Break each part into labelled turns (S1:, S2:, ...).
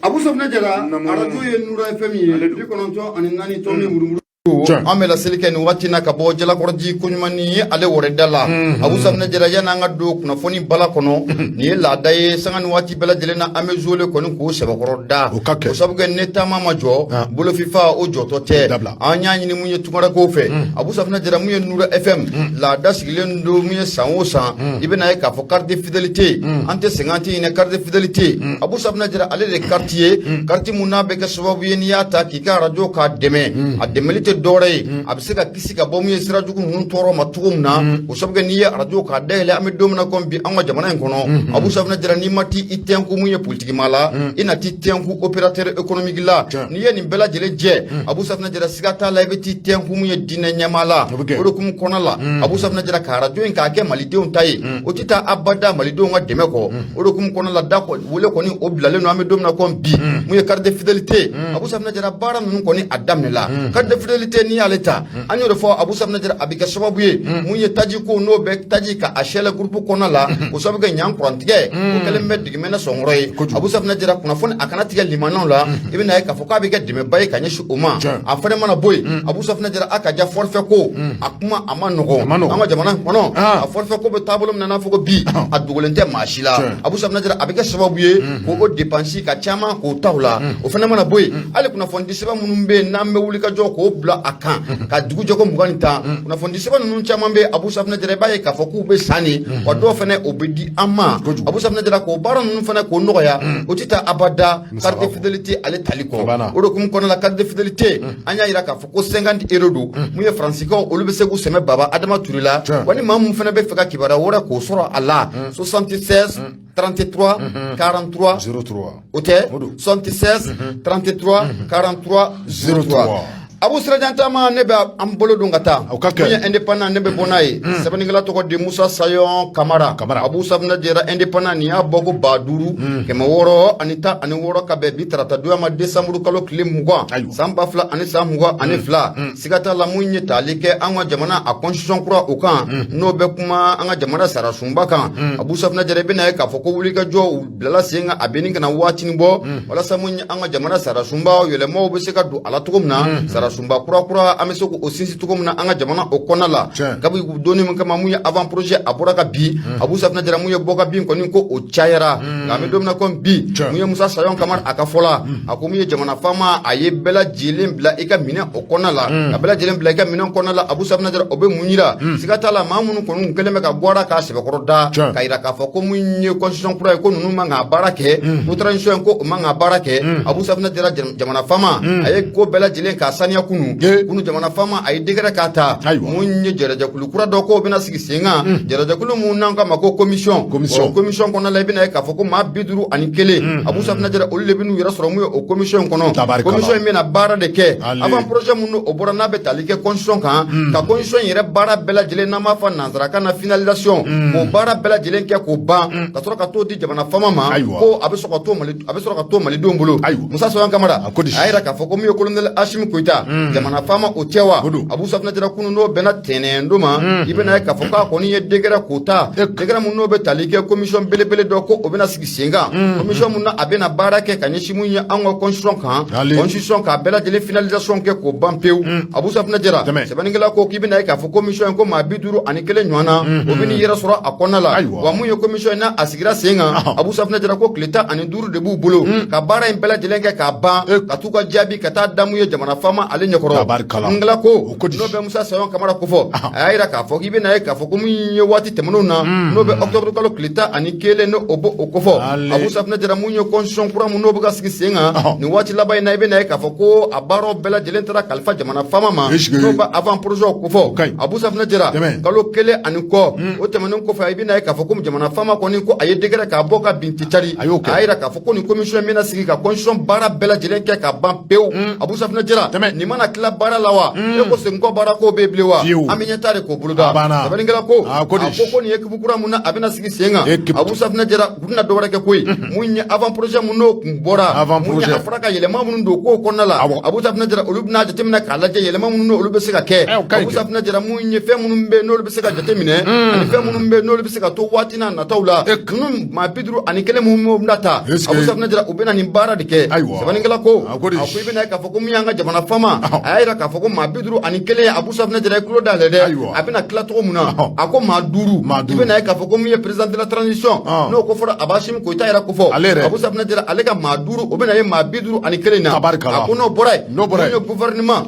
S1: Abu Safunɛ Jara, arajo ye Nura FM ye, 94 tɔmi murumuru. An bɛ laseli kɛ nin waati na ka bɔ Jalakɔrɔji koɲuman ni ale wɔrɛda la. Abu Safunɛ Jara, yanni an ka don kunnafoni bala kɔnɔ, nin ye laada ye, sanga ni waati bɛɛ lajɛlen na, an bɛ zole kɔni k'o sɛbɛkɔrɔ da.
S2: O ka kɛ.
S1: O sabu kɛ ne taama ma jɔ, bolofifa o jɔtɔ tɛ.
S2: Dabila.
S1: An y'a ɲini mun ye tunkarakaw fɛ, Abu Safunɛ Jara, mun ye Nura FM laada sigilen don mun ye, san o san i bɛna ye k'a fɔ carte de fidélité, an tɛ sɛgɛn, an tɛ ɲinɛ carte de fidélité. Abu Safunɛ Jara, ale de ye carte ye, carte mun n'a bɛ kɛ sababu ye n'i y'a ta k'i ka arajo k'a dɛmɛ, a dɛmɛli tɛ dɔwɛrɛ ye, a bɛ se ka kisi ka bɔ mun ye sira jugu ninnu tɔɔrɔ ma cogo min na. O sabu kɛ n'i ye arajo k'a dayɛlɛ, an bɛ don min na komi bi, an ka jamana in kɔnɔ, Abu Safunɛ Jara, n'i ma t'i i tɛnku mun ye politiki ma la, i na t'i tɛnku opérateur économique la. N'i ye nin bɛɛ lajɛlen jɛ, Abu Safunɛ Jara, siga t'a la, i bɛ t'i tɛnku mun ye diinɛ ɲɛmaa la.
S2: O bɛ kɛ.
S1: O de kun kɔnɔ la, Abu Safunɛ Jara, ka arajo in k'a kɛ malidenw ta ye, o tɛ taa abada malidenw ka dɛmɛ kɔ. O de kun kɔnɔ la, da wele kɔni o bilalen don. An bɛ don min na komi bi, mun ye carte de fidélité, Abu Safunɛ Jara, baara ninnu kɔni a daminɛla. Carte de fidélité, n'i y'ale ta, an y'o de fɔ, Abu Safunɛ Jara, a bɛ kɛ sababu ye mun ye taji ko n'o bɛ taji ka a sɛlɛ groupe kɔnɔ la. O sababu kɛ ɲan kurantigɛ o kɛlen bɛ digimɛnɛ sɔnkɔrɔ ye. Abu Safunɛ Jara, kunnafoni a kana tigɛ limanaw la, i bɛna ye k'a fɔ k'a bɛ kɛ dɛmɛba ye ka ɲɛsin o ma. A fana mana bɔ yen, Abu Safunɛ Jara, a ka ja forfait ko a kuma a ma nɔgɔn.
S2: A ma nɔgɔn.
S1: An ka jamana in kɔnɔ, a forfait ko bɛ taabolo min na, n'a fɔ ko bi a dogolen tɛ maa si la. Abu Safunɛ Jara, a bɛ kɛ sababu ye k'o dépense ka caman k'o ta o la. O fana mana bɔ yen, hali kunnafoni sɛbɛn minnu bɛ yen n'an bɛ wuli ka jɔ k'o bila a kan ka dugu jɛ ko 21, kunnafoni sɛbɛn ninnu caman bɛ yen, Abu Safunɛ Jara, i b'a ye k'a fɔ k'u bɛ san de wa, dɔw fana o bɛ di an ma. Abu Safunɛ Jara, k'o baara ninnu fana k'o nɔgɔya, o tɛ taa abada carte de fidélité ale tali kɔ.
S2: A banna.
S1: O de hukumu kɔnɔna la, carte de fidélité, an y'a yira k'a fɔ ko 50 euros don. Mun ye faransikaw, olu bɛ se k'u sɛmɛ Baba Adama Ture la. Wa ni maa mun fana bɛ fɛ ka kibaruya wɛrɛ k'o sɔrɔ a la, 76 33 43
S2: 03.
S1: O tɛ?
S2: O don.
S1: 76 33 43 03. Abu Sirajan Taama, ne bɛ an bolo don ka taa.
S2: O ka kɛ.
S1: Mun ye Indépendant, ne bɛ bɔ n'a ye. Sɛbɛnnikɛla tɔgɔ de Musa Sayɔn Kamara.
S2: Kamara.
S1: Abu Safunɛ Jara, Indépendant nin y'a bɔ ko 5616 ka bɛn bi tarata donya ma, décembre kalo tile 20, san 2022. Siga t'a la, mun ye tali kɛ an ka jamana a constitution kura o kan, n'o bɛ kuma an ka jamana sariyasunba kan, Abu Safunɛ Jara, i bɛna ye k'a fɔ ko wulikajɔ bilala sen kan, a bɛ nin kana waatinin bɔ, walasa mun ye an ka jamana sariyasunba yɛlɛmaw bɛ se ka don a la cogo min na, sariyasunba kura kura an bɛ se k'o sinsin cogo min na an ka jamana o kɔnɔna la. Kabi donni min kama, mun ye avant projet a bɔra ka bi, Abu Safunɛ Jara, mun ye bɔ ka bin kɔni ko o cayara. Nka an bɛ don min na komi bi, mun ye Musa Sayɔn Kamara a ka fɔ la, a ko mun ye jamana faama a ye bɛɛ lajɛlen bila i ka minɛn o kɔnɔna la, ka bɛɛ lajɛlen bila i ka minɛn kɔnɔna la. Abu Safunɛ Jara, o bɛ mun yira? Siga t'a la, maa minnu kɔni kɛlen bɛ ka bɔra k'a sɛbɛkɔrɔ da ka yira k'a fɔ ko mun ye constitution kura ye, ko ninnu man k'a baara kɛ, ko transition in ko o man k'a baara kɛ. Abu Safunɛ Jara, jamana faama a ye ko bɛɛ lajɛlen k'a saniya kunu. Kunu, jamana faama a ye décret k'a ta. Mun ye jɛrɛjɛkulu kura dɔ k'o bɛna sigi sen kan, jɛrɛjɛkulu mun n'an k'a ma ko commission.
S2: Commission.
S1: O commission kɔnɔna la, i bɛna ye k'a fɔ ko maa 51, Abu Safunɛ Jara, olu de bɛn'u yɛrɛ sɔrɔ mun ye o commission in kɔnɔ.
S2: Tabarikala.
S1: Commission in bɛna baara de kɛ
S2: Ale.
S1: avant projet mun o bɔra n'a bɛ tali kɛ constitution kan, ka constitution in yɛrɛ baara bɛɛ lajɛlen, n'an b'a fɔ nanzarakan na finalisation, k'o baara bɛɛ lajɛlen kɛ k'o ban, ka sɔrɔ ka t'o di jamana faama ma, ko a bɛ sɔrɔ ka t'o Mali, a bɛ sɔrɔ ka t'o malidenw bolo. Musa Sayɔn Kamara
S2: A ko di?
S1: a yira k'a fɔ ko mun ye colonel Asimi Goyita, jamana faama o tɛ wa?
S2: O don.
S1: Abu Safunɛ Jara, kunun n'o bɛnna tɛnɛn don ma, i bɛna ye k'a fɔ k'a kɔni ye décret k'o ta, décret mun n'o bɛ tali kɛ commission belebele dɔ ko o bɛna sigi sen kan, commission mun na a bɛna baara kɛ ka ɲɛsin mun ye an ka constitution kan, constitution k'a bɛɛ lajɛlen finalisation kɛ k'o ban pewu. Abu Safunɛ Jara, sɛbɛnnikɛla ko k'i bɛna ye k'a fɔ commission in ko maa 51 ɲɔgɔn na, o bɛ n'i yɛrɛ sɔrɔ a kɔnɔna la. Wa mun ye commission in n'a a sigira sen kan, Abu Safunɛ Jara, ko tile 15 de b'u bolo ka baara in bɛɛ lajɛlen kɛ k'a ban, ka t'u ka jaabi ka taa damu ye jamana faama ale ɲɛkɔrɔ. Ngala ko
S2: O ko di?
S1: n'o bɛ Musa Sayɔn Kamara kofɔ, a y'a yira k'a fɔ k'i bɛna ye k'a fɔ ko mun ye waati tɛmɛnenw na, n'o bɛ octobre kalo tile 11 n'o o b'o o kofɔ. Abu Safunɛ Jara, mun ye constitution kura mun n'o bɛ ka sigi sen kan nin waati laban in na, i bɛna ye k'a fɔ ko a baaraw bɛɛ lajɛlen taara kalifa jamana faama ma, n'o bɛ avant projet kofɔ.
S2: Kaɲi.
S1: Abu Safunɛ Jara, kalo kelen ani kɔ o tɛmɛnen kɔfɛ, i bɛna ye k'a fɔ ko jamana faama kɔni ko a ye décret k'a bɔ ka bin cari.
S2: A y'o kɛ.
S1: A y'a yira k'a fɔ ko nin commission in bɛna sigi ka constitution baara bɛɛ lajɛlen kɛ ka ban pewu. Abu Safunɛ Jara, nin Nin mana tila baara la wa, e ko segin kɔ baara ko bɛ bilen wa? An bɛ ɲɛtaa de k'o boloda. Sɛbɛnnikɛla ko a ko ko nin équipe kura mun na a bɛna sigi sen kan, Abu Safinɛ Jara, u tɛna dɔwɛrɛ kɛ koyi. Mun ye avant projet mun n'o kun bɔra, mun ye a fɔra ka yɛlɛma minnu don kow kɔnɔna la, Abu Safinɛ Jara, olu bɛna jateminɛ k'a lajɛ yɛlɛma minnu n'olu bɛ se ka kɛ. Abu Safinɛ Jara, mun ye fɛn minnu bɛ yen n'olu bɛ se ka jateminɛ ani fɛn minnu bɛ yen n'olu bɛ se ka to waati n'a nataw la, ninnu maa 51 minnu bɛna ta, Abu Safinɛ Jara, u bɛna nin baara de kɛ. Sɛbɛnnikɛla ko a ko i bɛna ye k'a fɔ ko min y'an ka jamana faama, a y'a jira k'a fɔ ko maa 51 ye, Abu Safinɛ Jara, ye tulo dayɛlɛ dɛ. A bɛna tila cogo mun na? A ko maa 5, i bɛna ye k'a fɔ ko min ye président de la transition, n'o ko fɔra Abasimi Koyita yɛrɛ ko fɔ, Abu Safinɛ Jara, ale ka maa 5, o bɛna ye maa 51 na. A ko n'o bɔra yen, mun ye gouvernement,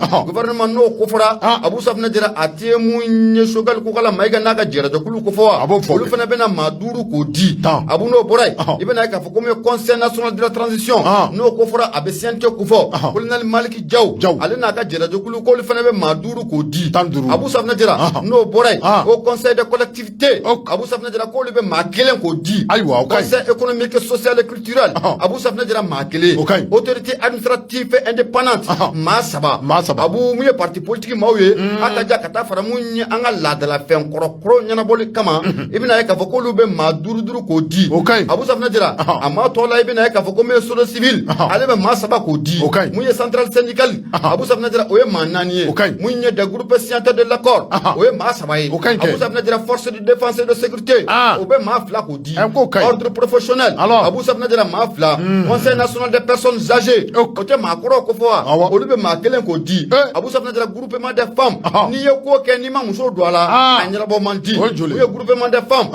S1: n'o ko fɔra, Abu Safinɛ Jara, a tɛ mun ye Choguel Kokala Mayiga n'a ka jɛrɛjɛkulu ko fɔ wa, olu fana bɛna maa 5 k'o di. Abu, n'o bɔra yen, i bɛna ye k'a fɔ ko min ye conseil national de la transition, n'o ko fɔra, a bɛ CNT ko fɔ, colonel Maliki Jaw, ale n'a ka jɛrɛjɛkulu, k'olu fana bɛ maa 5 k'o di. Abu Safinɛ Jara, n'o bɔra yen, au conseil des collectivités, Abu Safinɛ Jara, k'olu bɛ maa 1 k'o di. Conseil économique, social et culturel, Abu Safinɛ Jara, maa 1. Autorité administrative indépendante, maa 3. Abu, mun ye parti politique maaw ye, a ka ja ka taa fara mun ye an ka laadalafɛn kɔrɔkɔrɔ ɲɛnabɔli kama, i bɛna ye k'a fɔ k'olu bɛ maa 5 5 k'o di. Abu Safinɛ Jara, a maa tɔ la, i bɛna ye k'a fɔ ko min ye société civile, ale bɛ maa 3 k'o di. Mun ye centrale syndicale, Abu Safinɛ Jara, o ye maa 4 ye. Mun ye des groupes signataires de l'accord, o ye maa 3 ye. Abu Safinɛ Jara, force de défense et de sécurité, o bɛ maa 2 k'o di. Ordre professionnel, Abu Safinɛ Jara, maa 2. Conseil national des personnes âgées, o tɛ maa kɔrɔw ko fɔ wa, olu bɛ maa 1 k'o di. Abu Safinɛ Jara, groupement des femmes, n'i ye ko kɛ n'i ma muso don a la, a ɲɛnabɔ man di. O ye groupement des femmes.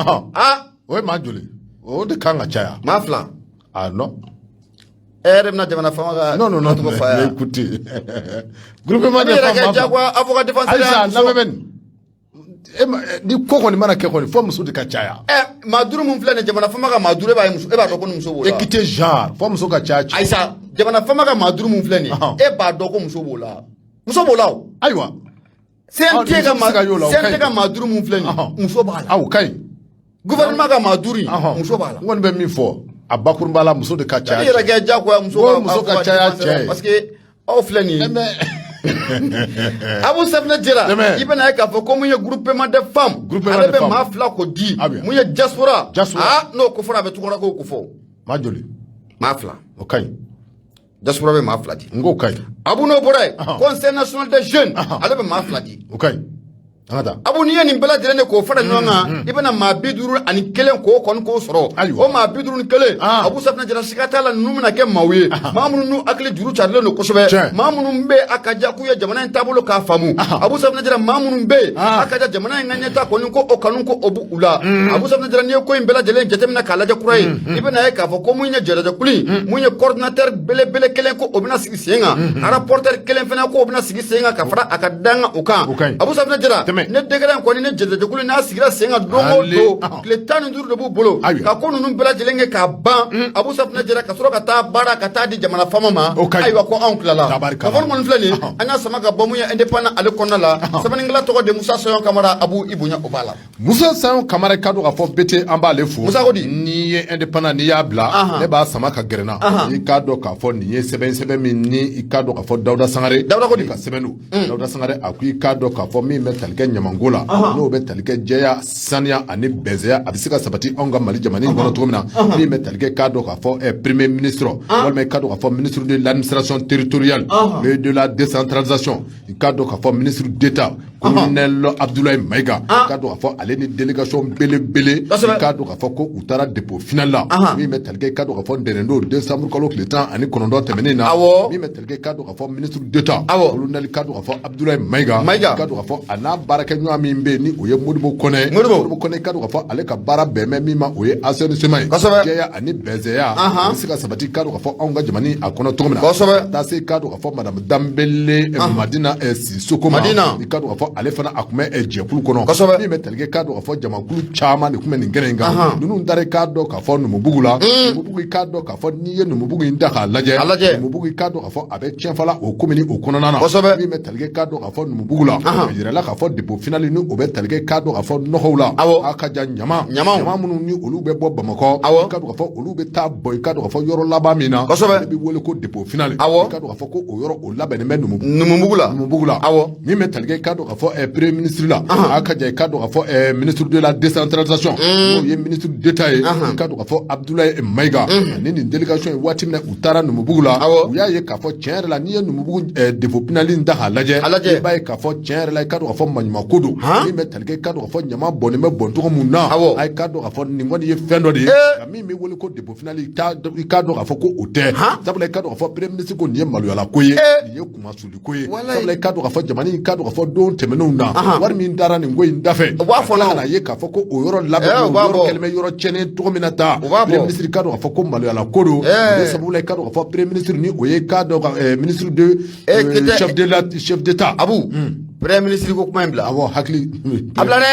S2: O ye maa joli? O de kan ka caya.
S1: Maa 2.
S2: Ah non.
S1: E yɛrɛ bɛna jamana faama ka
S2: Non, non, non, mais écoutez, groupement des
S1: femmes, yɛrɛ kɛ diyagoya avocat défenseur.
S2: Ayisa, lamɛn bɛ nin, ni ko kɔni mana kɛ kɔni, fo muso de ka caya.
S1: Ɛ, maa 5 mun filɛ nin, jamana faama ka maa 5, e b'a ye muso, e b'a dɔn ko ni muso b'o la.
S2: Équité genre, fo muso ka caya.
S1: Ayisa, jamana faama ka maa 5 mun filɛ nin, e b'a dɔn ko muso b'o la, muso b'o la o.
S2: Ayiwa.
S1: CNT ka maa 5 mun filɛ nin, muso b'a la.
S2: O ka ɲi.
S1: Gouvernement ka maa 5, muso b'a la.
S2: N kɔni bɛ min fɔ a bakurunba la, muso de ka caya.
S1: E yɛrɛ kɛ diyagoya muso
S2: ka muso ka caya cɛ
S1: ye. Parce que aw filɛ nin ye. Abu Safinɛ Jara, i bɛna ye k'a fɔ ko mun ye groupement des femmes, ale bɛ maa 2 k'o di. Mun ye diaspora, n'o ko fɔra, a bɛ tukɔrɔkow ko fɔ.
S2: Maa joli?
S1: Maa 2.
S2: O ka ɲi.
S1: Diaspora bɛ maa 2 di.
S2: N k'o ka ɲi.
S1: Abu, n'o bɔra yen, conseil national des jeunes, ale bɛ maa 2 di.
S2: O ka ɲi. An ka taa.
S1: Abu, n'i ye nin bɛɛ lajɛlen de k'o fara ɲɔgɔn kan, i bɛna maa 51 k'o kɔni k'o sɔrɔ. O maa 51, Abu Safinɛ Jara, siga t'a la, ninnu bɛna kɛ maaw ye, maa minnu n'u hakili juru carilen don kosɛbɛ, maa minnu bɛ a ka ja k'u ye jamana in taabolo k'a faamu. Abu Safinɛ Jara, maa minnu bɛ yen a ka ja jamana in ka ɲɛta kɔni ko o kanu ko o b'u la. Abu Safinɛ Jara, n'i ye ko in bɛɛ lajɛlen jateminɛ k'a lajɛ kura ye, i bɛna ye k'a fɔ ko mun ye jɛrɛjɛkulu in, mun ye coordinateur belebele 1 ko o bɛna sigi sen kan, rapporteur 1 fana ko o bɛna sigi sen kan ka fara a ka danga o kan. Abu Safinɛ Jara, ne décret kɔni ni jɛrɛjɛkulu n'a sigira sen kan don o don, tile 15 de b'u bolo ka ko ninnu bɛɛ lajɛlen kɛ k'a ban. Abu Safinɛ Jara, ka sɔrɔ ka taa baara ka taa di jamana faama ma. Ayiwa, ko anw tilala. Kunnafoni kɔni filɛ nin, an y'a sama ka bɔ mun ye indépendant ale kɔnɔna la. Sɛbɛnnikɛla tɔgɔ de Musa Sayon Kamara. Abu, i bonya o b'a la.
S2: Musa Sayon Kamara, ka dɔn k'a fɔ BT, an b'ale fo.
S1: Musa ko di?
S2: N'i ye indépendant, n'i y'a bila, ne b'a sama ka gɛrɛ n na. I k'a dɔn k'a fɔ nin ye sɛbɛn min ni i k'a dɔn k'a fɔ Dawuda Sangare.
S1: Dawuda ko di?
S2: Ka sɛbɛn don. Dawuda Sangare, a ko i k'a dɔn k'a fɔ min bɛ tali kɛ ɲamanko la, n'o bɛ tali kɛ jɛya, saniya ani bɛnzɛya, a bɛ se ka sabati anw ka Mali jamana in kɔnɔ cogo min na, min bɛ tali kɛ k'a dɔn k'a fɔ premier ministre walima i k'a dɔn k'a fɔ ministre de l'administration territoriale et de la décentralisation, i k'a dɔn k'a fɔ ministre d'État colonel Abdoulaye Maïga, i k'a dɔn k'a fɔ ale ni délégation belebele, i k'a dɔn k'a fɔ ko u taara dépôt final la, min bɛ tali kɛ i k'a dɔn k'a fɔ ntɛnɛn don décembre kalo tile 19 tɛmɛnen na, min bɛ tali kɛ i k'a dɔn k'a fɔ ministre d'État colonel i k'a dɔn k'a fɔ Abdoulaye Maïga, i k'a dɔn k'a fɔ a n'a baarakɛɲɔgɔn min bɛ yen ni o ye Modibo Kɔnɛ. Modibo Kɔnɛ, i k'a dɔn k'a fɔ ale ka baara bɛn bɛ min ma, o ye assainissement ye, jɛya ani bɛnzɛya, o bɛ se ka sabati i k'a dɔn k'a fɔ anw ka jamana a kɔnɔ cogo min na, ka taa se i k'a dɔn k'a fɔ madame Danbele Madina Sisoko ma, i k'a dɔn k'a fɔ ale fana a tun bɛ jɛkulu kɔnɔ, min bɛ tali kɛ k'a dɔn k'a fɔ jamakulu caman de tun bɛ nin kɛnɛ in kan. Ninnu taara i k'a dɔn k'a fɔ Numubugu la. Numubugu, i k'a dɔn k'a fɔ n'i ye Numubugu in ta k'a lajɛ, Numubugu, i k'a dɔn k'a fɔ a bɛ Tiɲɛfala o commune o kɔnɔna na, min bɛ tali kɛ k'a dɔn k'a fɔ Numubugu la, a yirala k'a fɔ dépôt final ni o bɛ tali kɛ k'a dɔn k'a fɔ nɔgɔw la. A ka ja ɲama ɲama minnu ni olu bɛ bɔ Bamakɔ, i k'a dɔn k'a fɔ olu bɛ taa bɔn i k'a dɔn k'a fɔ yɔrɔ laban min na, ale bɛ wele ko dépôt final. I k'a dɔn k'a fɔ ko o yɔrɔ o labɛnnen bɛ
S1: Numubugu la.
S2: Numubugu la. Min bɛ tali kɛ i k'a dɔn k'a fɔ premier ministre la, a ka ja i k'a dɔn k'a fɔ ministre de la décentralisation, n'o ye ministre d'État ye, i k'a dɔn k'a fɔ Abdoulaye Maïga, ani nin délégation ye, waati min na u taara Numubugu la, u y'a ye k'a fɔ tiɲɛ yɛrɛ la, n'i ye Numubugu dépôt final in ta k'a lajɛ, i b'a ye k'a fɔ tiɲɛ yɛrɛ la, i k'a dɔn k'a fɔ maɲumanko don. Min bɛ tali kɛ i k'a dɔn k'a fɔ ɲama bɔnnen bɛ bɔn cogo mun na, a k'a dɔn k'a fɔ nin kɔni ye fɛn dɔ de ye, nka min bɛ wele ko dépôt final, i k'a dɔn k'a fɔ ko o tɛ. Sabula i k'a dɔn k'a fɔ premier ministre ko nin ye maloyala ko ye, nin ye kumasuli ko ye. Sabula i k'a dɔn k'a fɔ jamana in, k'a dɔn k'a fɔ don tɛmɛnenw na, wari min dara nin ko in dafɛ,
S1: u b'a fɔ
S2: ka na ye k'a fɔ ko o yɔrɔ labɛn, o yɔrɔ kɛlen bɛ yɔrɔ tiɲɛnen cogo min na tan, premier ministre k'a dɔn k'a fɔ ko maloyala ko don. O de sababu la, i k'a dɔn k'a fɔ premier ministre ni o ye k'a dɔn ka ministre de chef de la chef d'État.
S1: Abu, premier ministre ko kuma in bila.
S2: Awɔ, hakili.
S1: A bila dɛ,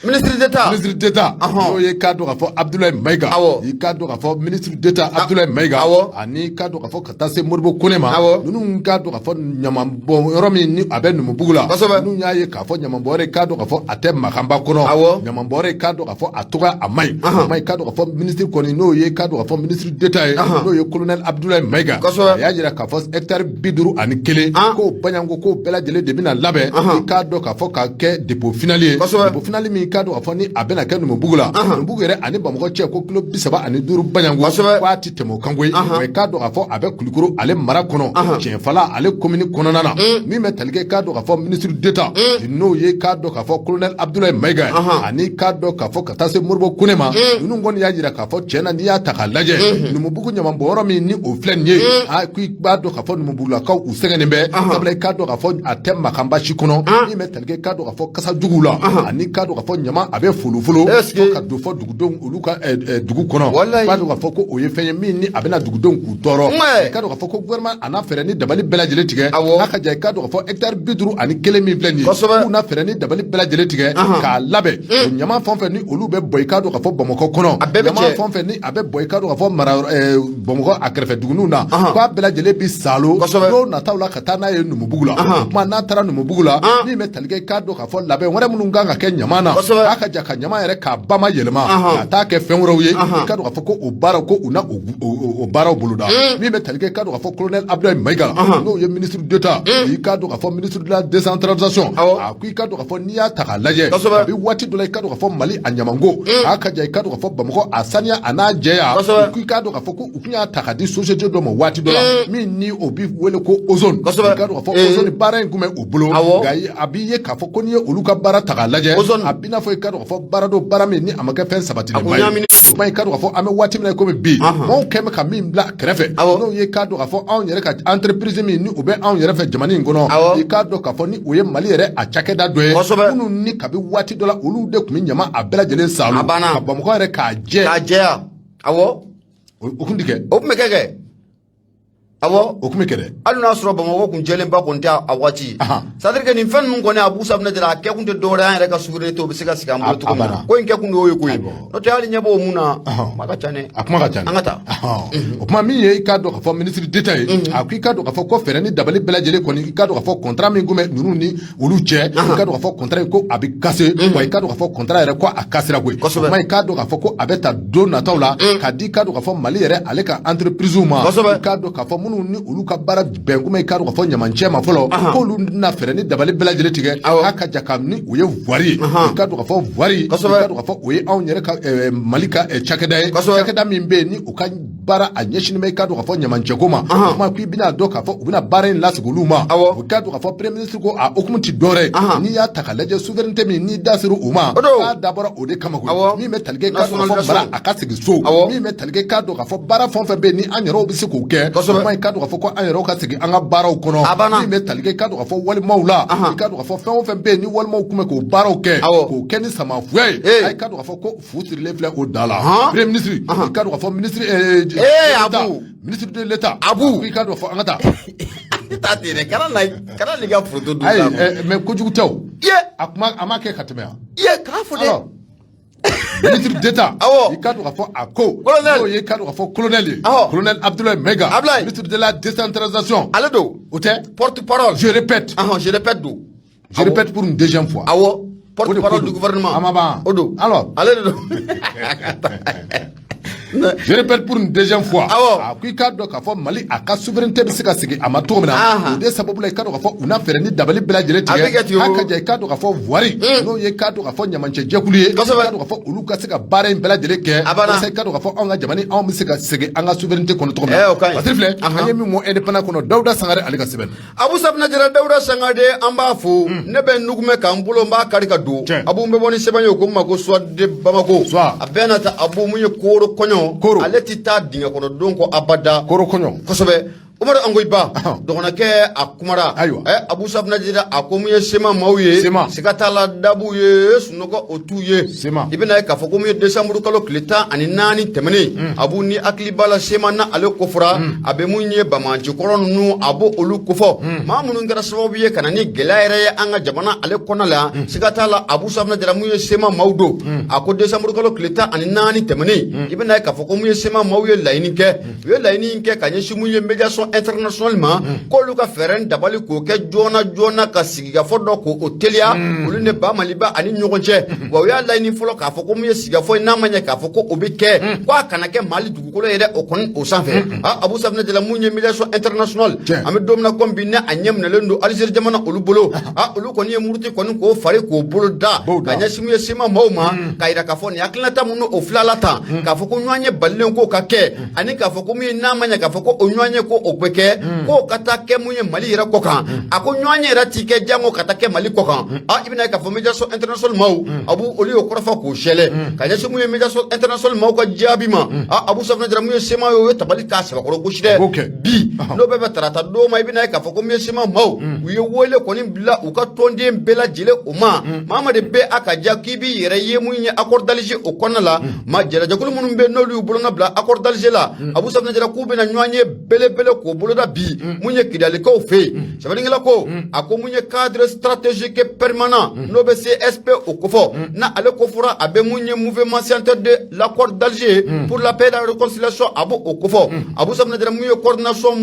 S1: ministre d'État.
S2: Ministre d'État, n'o ye k'a dɔn k'a fɔ Abdoulaye Maïga, i k'a dɔn k'a fɔ ministre d'État Abdoulaye Maïga, ani k'a dɔn k'a fɔ ka taa se Modibo Kone ma, ninnu k'a dɔn k'a fɔ ɲamanbɔn yɔrɔ min ni a bɛ Numubugu la, ninnu y'a ye k'a fɔ ɲamanbɔn yɔrɔ, k'a dɔn k'a fɔ a tɛ makanba kɔnɔ, ɲamanbɔn yɔrɔ, k'a dɔn k'a fɔ a tɔgɔ a man ɲi, a man ɲi. K'a dɔn k'a fɔ ministre kɔni, n'o ye k'a dɔn k'a fɔ ministre d'État ye, n'o ye colonel Abdoulaye Maïga, a y'a jira k'a fɔ hectare 51, k'o baɲanko k'o bɛɛ lajɛlen de bɛna labɛn, i k'a dɔn k'a fɔ k'a kɛ dépôt final ye. Dépôt final min, k'a dɔn k'a fɔ ni a bɛna kɛ Numubugu la, Numubugu yɛrɛ ani Bamakɔ cɛ ko kilo 35 baɲanko, k'a ti tɛmɛ o kan koyi. Wa i k'a dɔn k'a fɔ a bɛ Kulukoro ale mara kɔnɔ, Tiɲɛfala ale commune kɔnɔna na. Min bɛ tali kɛ k'a dɔn k'a fɔ ministre d'État, n'o ye k'a dɔn k'a fɔ colonel Abdoulaye Maïga, ani k'a dɔn k'a fɔ ka taa se Modibo Kone ma, ninnu kɔni y'a jira k'a fɔ tiɲɛ na, n'i y'a ta k'a lajɛ, Numubugu ɲamanbɔnyɔrɔ min ni o filɛ nin ye, a ko i b'a dɔn k'a fɔ Numubugulakaw u sɛgɛnnen bɛ. Sabula i k'a dɔn k'a fɔ a tɛ makanba si kɔnɔ. Min bɛ tali kɛ k'a dɔn k'a fɔ kasa juguw la, ani k'a dɔn k'a fɔ ɲama a bɛ folofolo fo ka don fɔ dugudenw olu ka dugu kɔnɔ, i b'a dɔn k'a fɔ ko o ye fɛn ye min ni a bɛna dugudenw k'u tɔɔrɔ. I k'a dɔn k'a fɔ ko gouvernement a n'a fɛɛrɛ ni dabali bɛɛ lajɛlen tigɛ, n'a ka ja i k'a dɔn k'a fɔ hectare 51 min filɛ nin ye, k'u na fɛɛrɛ ni dabali bɛɛ lajɛlen tigɛ k'a labɛn. O ɲama fɛn o fɛn ni olu bɛ bɔ i k'a dɔn k'a fɔ Bamakɔ kɔnɔ, ɲama fɛn o fɛn ni a bɛ bɔ i k'a dɔn k'a fɔ mara Bamakɔ a kɛrɛfɛ duguninw na, k'a bɛɛ lajɛlen bi saalo don nataw la ka taa n'a ye Numubugu la. O tuma n'a taara Numubugu la, min bɛ tali kɛ i k'a dɔn k'a fɔ labɛn wɛrɛ minnu kan ka kɛ ɲama na, k'a ka ja ka ɲama yɛrɛ k'a bama yɛlɛma ka taa kɛ fɛn wɛrɛw ye, i k'a dɔn k'a fɔ ko o baaraw ko u na o baaraw boloda. Min bɛ tali kɛ k'a dɔn k'a fɔ colonel Abdoulaye Maïga, n'o ye ministre d'État, i k'a dɔn k'a fɔ ministre de la décentralisation, a ko i k'a dɔn k'a fɔ n'i y'a ta k'a lajɛ, a bɛ waati dɔ la, i k'a dɔn k'a fɔ Mali a ɲamanko, a ka ja i k'a dɔn k'a fɔ Bamakɔ a saniya a n'a jɛya, ko i k'a dɔn k'a fɔ ko u tun y'a ta ka di société dɔ ma waati dɔ la, min ni o bi wele ko Ozone. I k'a dɔn k'a fɔ Ozone baara in tun bɛ o bolo, nka a b'i ye k'a fɔ ko n'i ye olu ka baara ta k'a lajɛ, a b'i n'a fɔ i k'a dɔn k'a fɔ baara do baara min ni a ma kɛ fɛn sabatilenba ye. O kuma i k'a dɔn k'a fɔ an bɛ waati min na komi bi, maaw kɛn bɛ ka min bila kɛrɛfɛ, n'o ye k'a dɔn k'a fɔ anw yɛrɛ ka entreprise min ni o bɛ anw yɛrɛ fɛ jamana in kɔnɔ, i k'a dɔn k'a fɔ ni o ye Mali yɛrɛ a cakɛda dɔ ye, minnu ni kabi waati dɔ la olu de tun bɛ ɲama a bɛɛ lajɛlen saalo ka Bamakɔ yɛrɛ k'a jɛ.
S1: K'a jɛya, awɔ.
S2: O kun ti kɛ.
S1: O tun bɛ kɛ kɛ. Awɔ.
S2: O tun bɛ kɛ dɛ.
S1: Hali n'a sɔrɔ Bamakɔ kun jɛlenba kun tɛ a waati. C'est à dire que nin fɛn ninnu kɔni, Abu Safunɛ jara, a kɛkun tɛ dɔwɛrɛ ye, an yɛrɛ ka souveraineté o bɛ se ka sigi an bolo cogo min na. Ko in kɛkun de y'o ye koyi. N'o tɛ hali ɲɛ b'o mun na, kuma ka ca dɛ.
S2: A kuma ka ca.
S1: An ka taa.
S2: O kuma min ye i k'a dɔn k'a fɔ ministre d'État ye, a ko i k'a dɔn k'a fɔ ko fɛɛrɛ ni dabali bɛɛ lajɛlen kɔni, i k'a dɔn k'a fɔ contrat min kun bɛ ninnu ni olu cɛ, i k'a dɔn k'a fɔ contrat in ko a bɛ casser, wa i k'a dɔn k'a fɔ contrat yɛrɛ ko a cassera koyi. O kuma i k'a dɔn k'a fɔ ko a bɛ ta don nataw la k'a di i k'a dɔn k'a fɔ Mali yɛrɛ ale ka entreprise ma, i k'a dɔn k'a fɔ minnu ni olu ka baara bɛn kuma i k'a dɔn k'a fɔ ɲamancɛ ma fɔlɔ, k'olu na fɛɛrɛ ni dabali bɛɛ lajɛlen tigɛ k'a ka ja ka ni o ye voirie ye. I k'a dɔn k'a fɔ voirie, i k'a dɔn k'a fɔ o ye anw yɛrɛ ka Mali ka cakɛda ye, cakɛda min bɛ yen ni u ka baara a ɲɛsinnen bɛ i k'a dɔn k'a fɔ ɲamancɛko ma. O kuma k'i bɛna dɔn k'a fɔ u bɛna baara in lasigi olu ma. O k'a dɔn k'a fɔ premier ministre ko a hukumu ti dɔwɛrɛ ye, n'i y'a ta k'a lajɛ souveraineté min n'i da sera o ma, k'a dabɔra o de kama koyi. Min bɛ tali kɛ k'a dɔn k'a fɔ mara a ka sigi so, min bɛ tali kɛ k'a dɔn k'a fɔ baara fɛn o fɛn bɛ yen ni an yɛrɛw bɛ se k'o kɛ, o kuma i k'a dɔn k'a fɔ ko an yɛrɛw ka sigi an ka baaraw kɔnɔ. Min bɛ tali kɛ k'a dɔn k'a fɔ walimaw la, i k'a dɔn k'a fɔ fɛn o fɛn bɛ yen ni walimaw tun bɛ k'o baaraw kɛ, k'o kɛ ni samafuya ye, a k'a dɔn k'a fɔ ko fu sirilen filɛ o da la. Premier ministre, i k'a dɔn k'a fɔ ministre
S1: Abu,
S2: ministre de l'État
S1: Abu,
S2: i k'a dɔn fɔ an ka taa.
S1: I t'a ten dɛ, kana na kana n'i ka foto dun.
S2: Ayi, mais kojugu tɛ o. A kuma a ma kɛ ka tɛmɛ yan.
S1: Iye, k'a fɔ dɛ.
S2: Ministre d'État.
S1: Awɔ.
S2: I k'a dɔn k'a fɔ a ko.
S1: Colonel.
S2: N'o ye i k'a dɔn k'a fɔ colonel ye.
S1: Awɔ.
S2: Colonel Abdoulaye Maïga.
S1: Abdoulaye.
S2: Ministre de la décentralisation.
S1: Ale don.
S2: O tɛ.
S1: Porte parole.
S2: Je répète.
S1: Je répète don.
S2: Je répète pour une deuxième fois.
S1: Awɔ, porte-parole du gouvernement.
S2: A ma ban.
S1: O don.
S2: Alors.
S1: Ale de don.
S2: Je répète pour une deuxième fois.
S1: Awɔ.
S2: A ko i k'a dɔn k'a fɔ Mali a ka souveraineté bɛ se ka segin a ma cogo min na. O de sababu la, i k'a dɔn k'a fɔ u na fɛɛrɛ ni dabali bɛɛ lajɛlen
S1: A bɛ kɛ
S2: tigɛ.
S1: ten o.
S2: A ka ja, i k'a dɔn k'a fɔ voirie, n'o ye, i k'a dɔn k'a fɔ ɲamancɛ jɛkulu ye. I k'a dɔn k'a fɔ olu ka se ka baara in bɛɛ lajɛlen kɛ.
S1: A banna.
S2: Walasa i k'a dɔn k'a fɔ anw ka jamana, anw bɛ se ka segin an ka souveraineté kɔnɔ cogo min
S1: Eh,
S2: na.
S1: o ka ɲi.
S2: Patiri filɛ, an ye min mɔ indépendant kɔnɔ, Dawuda Sangare ale ka sɛbɛn.
S1: Abu Safinɛ Jara, Dawuda Sangare, an b'a fo. Ne bɛ nugumɛ k'an bolo, n b'a kari ka don. Abu, n bɛ bɔ ni sɛbɛn ye, o ko n ma ko Soir de Bamako.
S2: Soir.
S1: A bɛɛ na ta, Abu, mun ye koro kɔɲɔ.
S2: Koro.
S1: Ale ti taa dingɛ kɔnɔ don kɔ abada.
S2: Koro kɔɲɔ.
S1: Kosɛbɛ. Umaru Angoyiba dɔgɔnɔkɛ, a kumara.
S2: Ayiwa.
S1: Abu Safinɛ Jara, a ko mun ye CMA maaw ye.
S2: CMA.
S1: Siga t'a la, dabu ye sunɔgɔ o t'u ye.
S2: CMA.
S1: I bɛna ye k'a fɔ ko mun ye décembre kalo tile 14 tɛmɛnen, Abu, ni hakili b'a la, CMA na ale kofɔra, a bɛ mun ye banbaanci kɔrɔ ninnu, a b'o olu kofɔ, maa minnu kɛra sababu ye ka na ni gɛlɛya yɛrɛ ye an ka jamana ale kɔnɔ la. Siga t'a la, Abu Safinɛ Jara, mun ye CMA maaw don, a ko décembre kalo tile 14 tɛmɛnen, i bɛna ye k'a fɔ ko mun ye CMA maaw ye laɲini kɛ, u ye laɲini kɛ ka ɲɛsin mun ye médiation internationale ma, k'olu ka fɛɛrɛ ni dabali k'o kɛ joona joona, ka sigikafɔ dɔ k'o teliya olu ni ba Maliba ani ɲɔgɔn cɛ. Wa u y'a laɲini fɔlɔ k'a fɔ ko mun ye sigikafɔ ye, n'a ma ɲɛ k'a fɔ ko o bɛ kɛ, ko a kana kɛ Mali dugukolo yɛrɛ o kɔni o sanfɛ. Ah, Abu Safinɛ Jara, mun ye médiation internationale, an bɛ don min na komi bi, ne a ɲɛ minɛlen don Alizeri jamana olu bolo. Ah, olu kɔni ye muruti kɔni k'o fari k'o bolo da ka ɲɛsin mun ye CMA maaw ma, k'a yira k'a fɔ nin hakilinata minnu o filala tan, k'a fɔ ko ɲɔgɔn ye balilen k'o ka kɛ, ani k'a fɔ ko mun ye, n'a ma ɲɛ k'a fɔ ko o ɲɔgɔn ye ko o bɛ kɛ, k'o ka taa kɛ mun ye Mali yɛrɛ kɔ kan. A ko ɲɔgɔn ye yɛrɛ t'i kɛ jango ka taa kɛ Mali kɔ kan. Ah, i bɛna ye k'a fɔ médiation internationale maaw, Abu, olu y'o kɔrɔfɔ k'o sɛlɛ ka ɲɛsin mun ye médiation internationale maaw ka jaabi ma. Ah, Abu Safinɛ Jara, mun ye CMA ye, o ye tabali k'a sɛbɛkɔrɔ gosi dɛ. Bi n'o bɛɛ bɛ tarata don ma, i bɛna ye k'a fɔ ko mun ye CMA maaw, u ye wele kɔni bila u ka tɔnden bɛɛ lajɛlen o ma. Maa ma de bɛ a ka ja k'i b'i yɛrɛ ye mun ye accord d'Alger o kɔnɔna la, ma jɛrɛjɛkulu minnu bɛ yen n'olu y'u bolonɔ bila accord d'Alger la, Abu Safinɛ Jara, k'u bɛna ɲɔgɔn ye belebele k'o boloda bi mun ye Kidalikaw fɛ yen. Sɛbɛnnikɛla ko, a ko mun ye cadre stratégique permanent, n'o bɛ CSP o kofɔ, na ale kofɔra, a bɛ mun ye mouvement signataire de l'accord d'Alger pour la paix et la réconciliation, a b'o o kofɔ. Abu Safinɛ Jara, mun ye coordination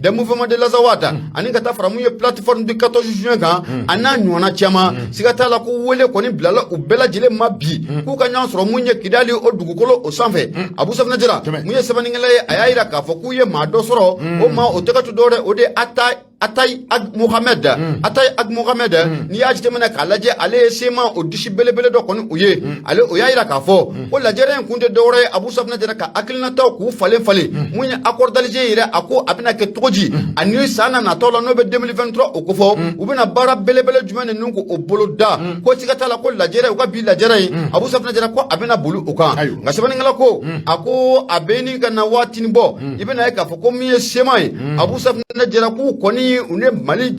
S1: des mouvements de l'Azawad, ani ka taa fara mun ye plateforme du 14 juin kan, a n'a ɲɔgɔnna caman, siga t'a la ko wele kɔni bilala u bɛɛ lajɛlen ma bi, k'u ka ɲɔgɔn sɔrɔ mun ye Kidali o dugukolo o sanfɛ. Abu Safinɛ Jara, mun ye sɛbɛnnikɛla ye, a y'a yira k'a fɔ k'u ye maa dɔ sɔrɔ, o maa o tɛgɛ to dɔwɛrɛ, o de ye Atayi Ag Mohamed. Atayi Ag Mohamed, n'i y'a jateminɛ k'a lajɛ, ale ye CMA o disi belebele dɔ kɔni o ye. Ale o y'a yira k'a fɔ ko lajɛrɛ in kun tɛ dɔwɛrɛ ye, Abu Safinɛ Jara, ka hakilinataw k'u falen falen mun ye accord d'Alger yɛrɛ, a ko a bɛna kɛ cogo di, ani san na nataw la, n'o bɛ 2023 o kofɔ, u bɛna baara belebele jumɛn de ninnu k'o bolo da. Ko siga t'a la ko lajɛrɛ, u ka bi lajɛrɛ in, Abu Safinɛ Jara, ko a bɛna boli o kan. Nka sɛbɛnnikɛla ko, a ko a bɛ ni ka na waatinin bɔ, i bɛna ye k'a fɔ ko min ye CMA ye, Abu Safinɛ Jara, k'u kɔni u ni Mali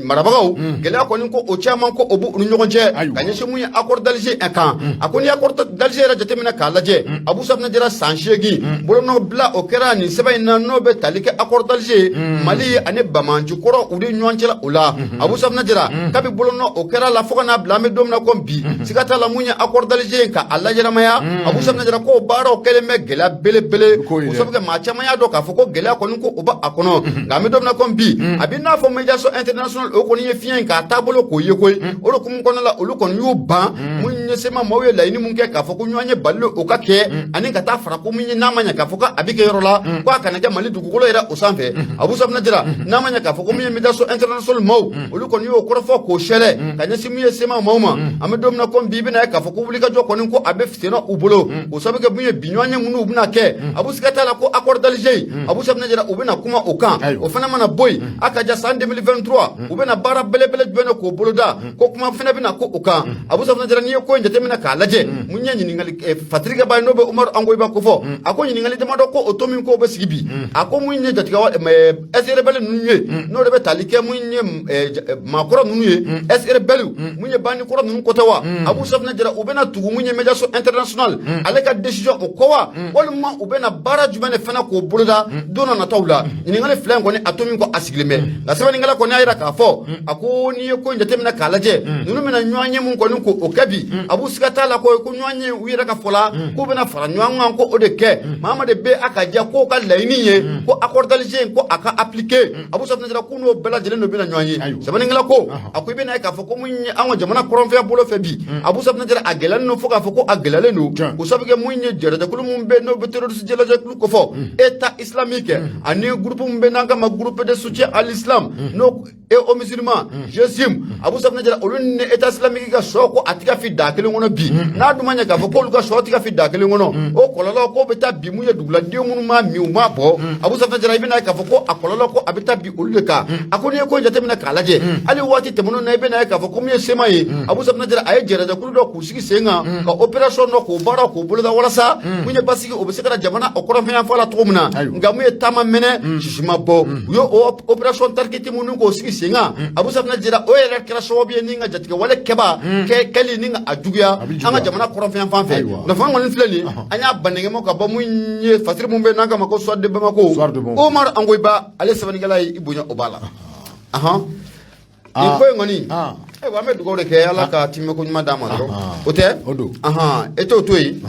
S1: marabagaw gɛlɛya kɔni ko o caman ko o b'u ni ɲɔgɔn cɛ ka ɲɛsin mun ye accord d'Alger kan. A ko ni accord d'Alger yɛrɛ jateminɛ k'a lajɛ, Abu Safinɛ Jara, san 8 bolonɔ bila o kɛra nin sɛbɛn in na, n'o bɛ tali kɛ accord d'Alger Mali ani Banbaanci kɔrɔ u ni ɲɔgɔn cɛla o la. Abu Safinɛ Jara, kabi bolonɔ o kɛra la fo ka n'a bila an bɛ don min na komi bi, siga t'a la mun ye accord d'Alger ka a lajɛnamaya, Abu Safinɛ Jara, k'o baaraw kɛlen bɛ gɛlɛya belebele, o sabu kɛ maa caman y'a dɔn k'a fɔ ko gɛlɛya kɔni ko o b'a kɔnɔ. Nka an bɛ don min na komi bi, a bɛ n'a fɔ médiation internationale o kɔni ye fiɲɛ in k'a taabolo k'o ye koyi. O de hukumu kɔnɔna la, olu kɔni y'u ban mun ye CMA maaw ye laɲini mun kɛ k'a fɔ ko ɲɔgɔn ye balilen o ka kɛ, ani ka taa fara ko mun ye, n'a ma ɲɛ k'a fɔ ko a bɛ kɛ yɔrɔ la, ko a kana kɛ Mali dugukolo yɛrɛ o sanfɛ. Abu Safinɛ Jara, n'a ma ɲɛ k'a fɔ ko mun ye médiation internationale maaw, olu kɔni y'o kɔrɔfɔ k'o sɛlɛ ka ɲɛsin mun ye CMA maaw ma. An bɛ don min na komi bi, i bɛna ye k'a fɔ ko wulikajɔ kɔni ko a bɛ senna u bolo, o sabu kɛ mun ye bi ɲɔgɔn ye minnu bɛna kɛ, Abu, siga t'a la ko accord d'Alger, Abu Safinɛ Jara, u bɛna kuma o kan. O fana mana bɔ yen, a ka ja san 2023 u bɛna baara belebele jumɛn de k'o boloda, ko kuma fana bɛna ko o kan. Abu Safinɛ Jara, n'i ye ko in jateminɛ k'a lajɛ, mun ye ɲininkali fatirikɛba ye, n'o bɛ Umaru Angoyiba kofɔ, a ko ɲininkali damadɔ ko o to min k'o bɛ sigi bi, a ko mun ye jatigɛ ex-rebelle ninnu ye, n'o de bɛ tali kɛ mun ye maakɔrɔ ninnu ye, ex-rebelle mun ye bandi kɔrɔ ninnu kɔtɛ wa? Abu Safinɛ Jara, u bɛna tugu mun ye médiation internationale ale ka décision o kɔ wa, walima u bɛna baara jumɛn de fana k'o boloda don na nataw la? Ɲininkali fila in kɔni, a to min ko a sigilen bɛ. bɛ. Nka sɛbɛnnikɛla kɔni y'a jira k'a fɔ, a ko n'i ye ko in jateminɛ k'a lajɛ, ninnu bɛna ɲɔgɔn ye mun kɔni ko o kɛ bi, Abu, siga t'a la ko ɲɔgɔn ye u yɛrɛ ka fɔ la k'u bɛna fara ɲɔgɔn kan ko o de kɛ. Maa de bɛ a ka jɛ k'o ka laɲini ye ko accord d'Alger ko a ka appliquer. Abu Safinɛ Jara k'u n'o bɛɛ lajɛlen de bɛna ɲɔgɔn ye. Sɛbɛnnikɛla ko, a ko i bɛna ye k'a fɔ ko mun ye an ka jamana kɔrɔnfɛ bolo fɛ bi, Abu Safinɛ Jara, a gɛlɛyalen don fo k'a fɔ ko a gɛlɛyalen don, o sabu kɛ mun ye jɛrɛjɛkulu mun bɛ n'o bɛ terroriste jɛlɛjɛkulu kofɔ, État islamique, ani groupe mun bɛ n'an k'a ma groupe de soutien à l'islam n'o et aux musulmans, GSIM, Abu Safinɛ Jara, olu ni État islamique ka sɔ ko a tɛ ka fi da kelen kɔnɔ bi. N'a dun ma ɲɛ k'a fɔ k'olu ka sɔ tɛ ka fi da kelen kɔnɔ, o kɔlɔlɔ k'o bɛ taa bi mun ye duguladen minnu ma min u ma bɔ, Abu Safinɛ Jara, i bɛna ye k'a fɔ ko a kɔlɔlɔ ko a bɛ taa bi olu de kan. A ko n'i ye ko in jateminɛ k'a lajɛ, hali waati tɛmɛnenw na, i bɛna ye k'a fɔ ko min ye CMA ye, Abu Safinɛ Jara, a ye jɛrɛjɛkulu dɔ k'u sigi sen kan ka opération dɔ k'o baara k'o boloda walasa mun ye basigi o bɛ se ka na jamana o kɔrɔnfɛn la cogo min na. Nka mun ye taama mɛnɛ sisi ma bɔ, u ye o opération Tarkit minnu k'o sigi sen kan, Abu Safinɛ Jara, o yɛrɛ kɛra sababu ye ni ka jatigɛwale kɛba kɛli ni ka a juguya an ka jamana kɔrɔnfɛn fan fɛ. Nka fanga kɔni filɛ nin, an y'a bandɛgɛma ka bɔ mun ye fasiri mun bɛ n'an k'a ma ko Soir de Bamako, Omar Angoyiba, ale sɛbɛnnikɛla ye, i bonya o b'a la. Ahan, nin ko in kɔni, ayiwa, an bɛ dugawu de kɛ, Ala ka timɛko ɲuman d'a ma dɔrɔn. O tɛ, e t'o to yen.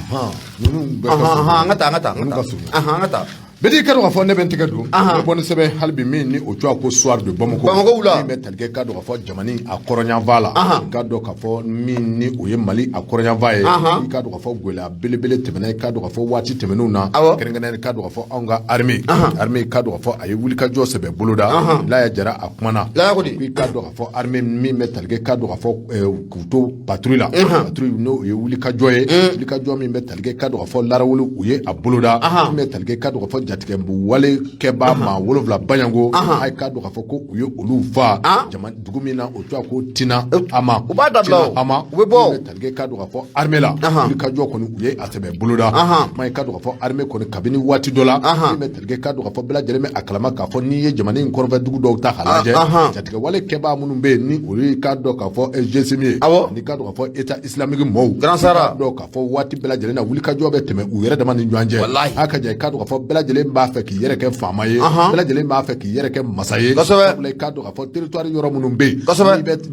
S1: An ka taa, an ka taa, an ka taa, an ka taa.
S2: Bɛɛ ka dɔn k'a fɔ ne bɛ n tɛgɛ don, n bɛ bɔ ni sɛbɛn hali bi min ni o tɔgɔ ko Soir de Bamako.
S1: Bamako wula.
S2: Min bɛ tali kɛ, ka dɔn k'a fɔ jamana a kɔrɔnyanfan la, i ka dɔn k'a fɔ min ni o ye Mali a kɔrɔnyanfan ye, i ka dɔn k'a fɔ gɛlɛya belebele tɛmɛna, i ka dɔn k'a fɔ waati tɛmɛnenw na, kɛrɛnkɛrɛnnenya, i ka dɔn k'a fɔ anw ka armée, i ka dɔn k'a fɔ a ye wulikajɔ sɛbɛ boloda. Laya Jara a kumana, i ka dɔn k'a fɔ armée min bɛ tali kɛ, ka dɔn k'a fɔ k'u to patrouille la, patrouille n'o ye wulikajɔ ye, wulikajɔ min bɛ tali kɛ, ka dɔn k'a fɔ larawuli u ye a boloda, min bɛ tali kɛ, ka dɔn k'a fɔ jatigɛ wale kɛbaa maa 7 Baɲango, a ye ka dɔn k'a fɔ ko u ye olu fa jama dugu min na o tɔgɔ ko Tina Ama.
S1: U b'a dabila.
S2: Ama.
S1: U bɛ bɔ.
S2: Min bɛ tali kɛ, ka dɔn k'a fɔ armée la, wulikajɔ kɔni u ye a sɛbɛ boloda. Kuma ye, ka dɔn k'a fɔ armée kɔni kabini waati dɔ la, min bɛ tali kɛ, ka dɔn k'a fɔ bɛɛ lajɛlen bɛ a kalama k'a fɔ n'i ye jamana in kɔrɔnfɛ dugu dɔw ta k'a lajɛ, jatigɛ wale kɛbaa minnu bɛ yen ni olu ye k'a dɔn k'a fɔ GSIM ye, ani k'a dɔn k'a fɔ État islamique mɔɔw,
S1: Grand Sahara,
S2: dɔn k'a fɔ waati bɛɛ lajɛlen na wulikajɔ bɛ tɛmɛ u yɛrɛ dama ni ɲɔgɔn cɛ. A ka jɛ, k'a dɔn k'a fɔ bɛɛ lajɛlen b'a fɛ k'i yɛrɛ kɛ faama ye, bɛɛ lajɛlen b'a fɛ k'i yɛrɛ kɛ masa ye. Sabula i k'a dɔn k'a fɔ territoire yɔrɔ minnu bɛ yen,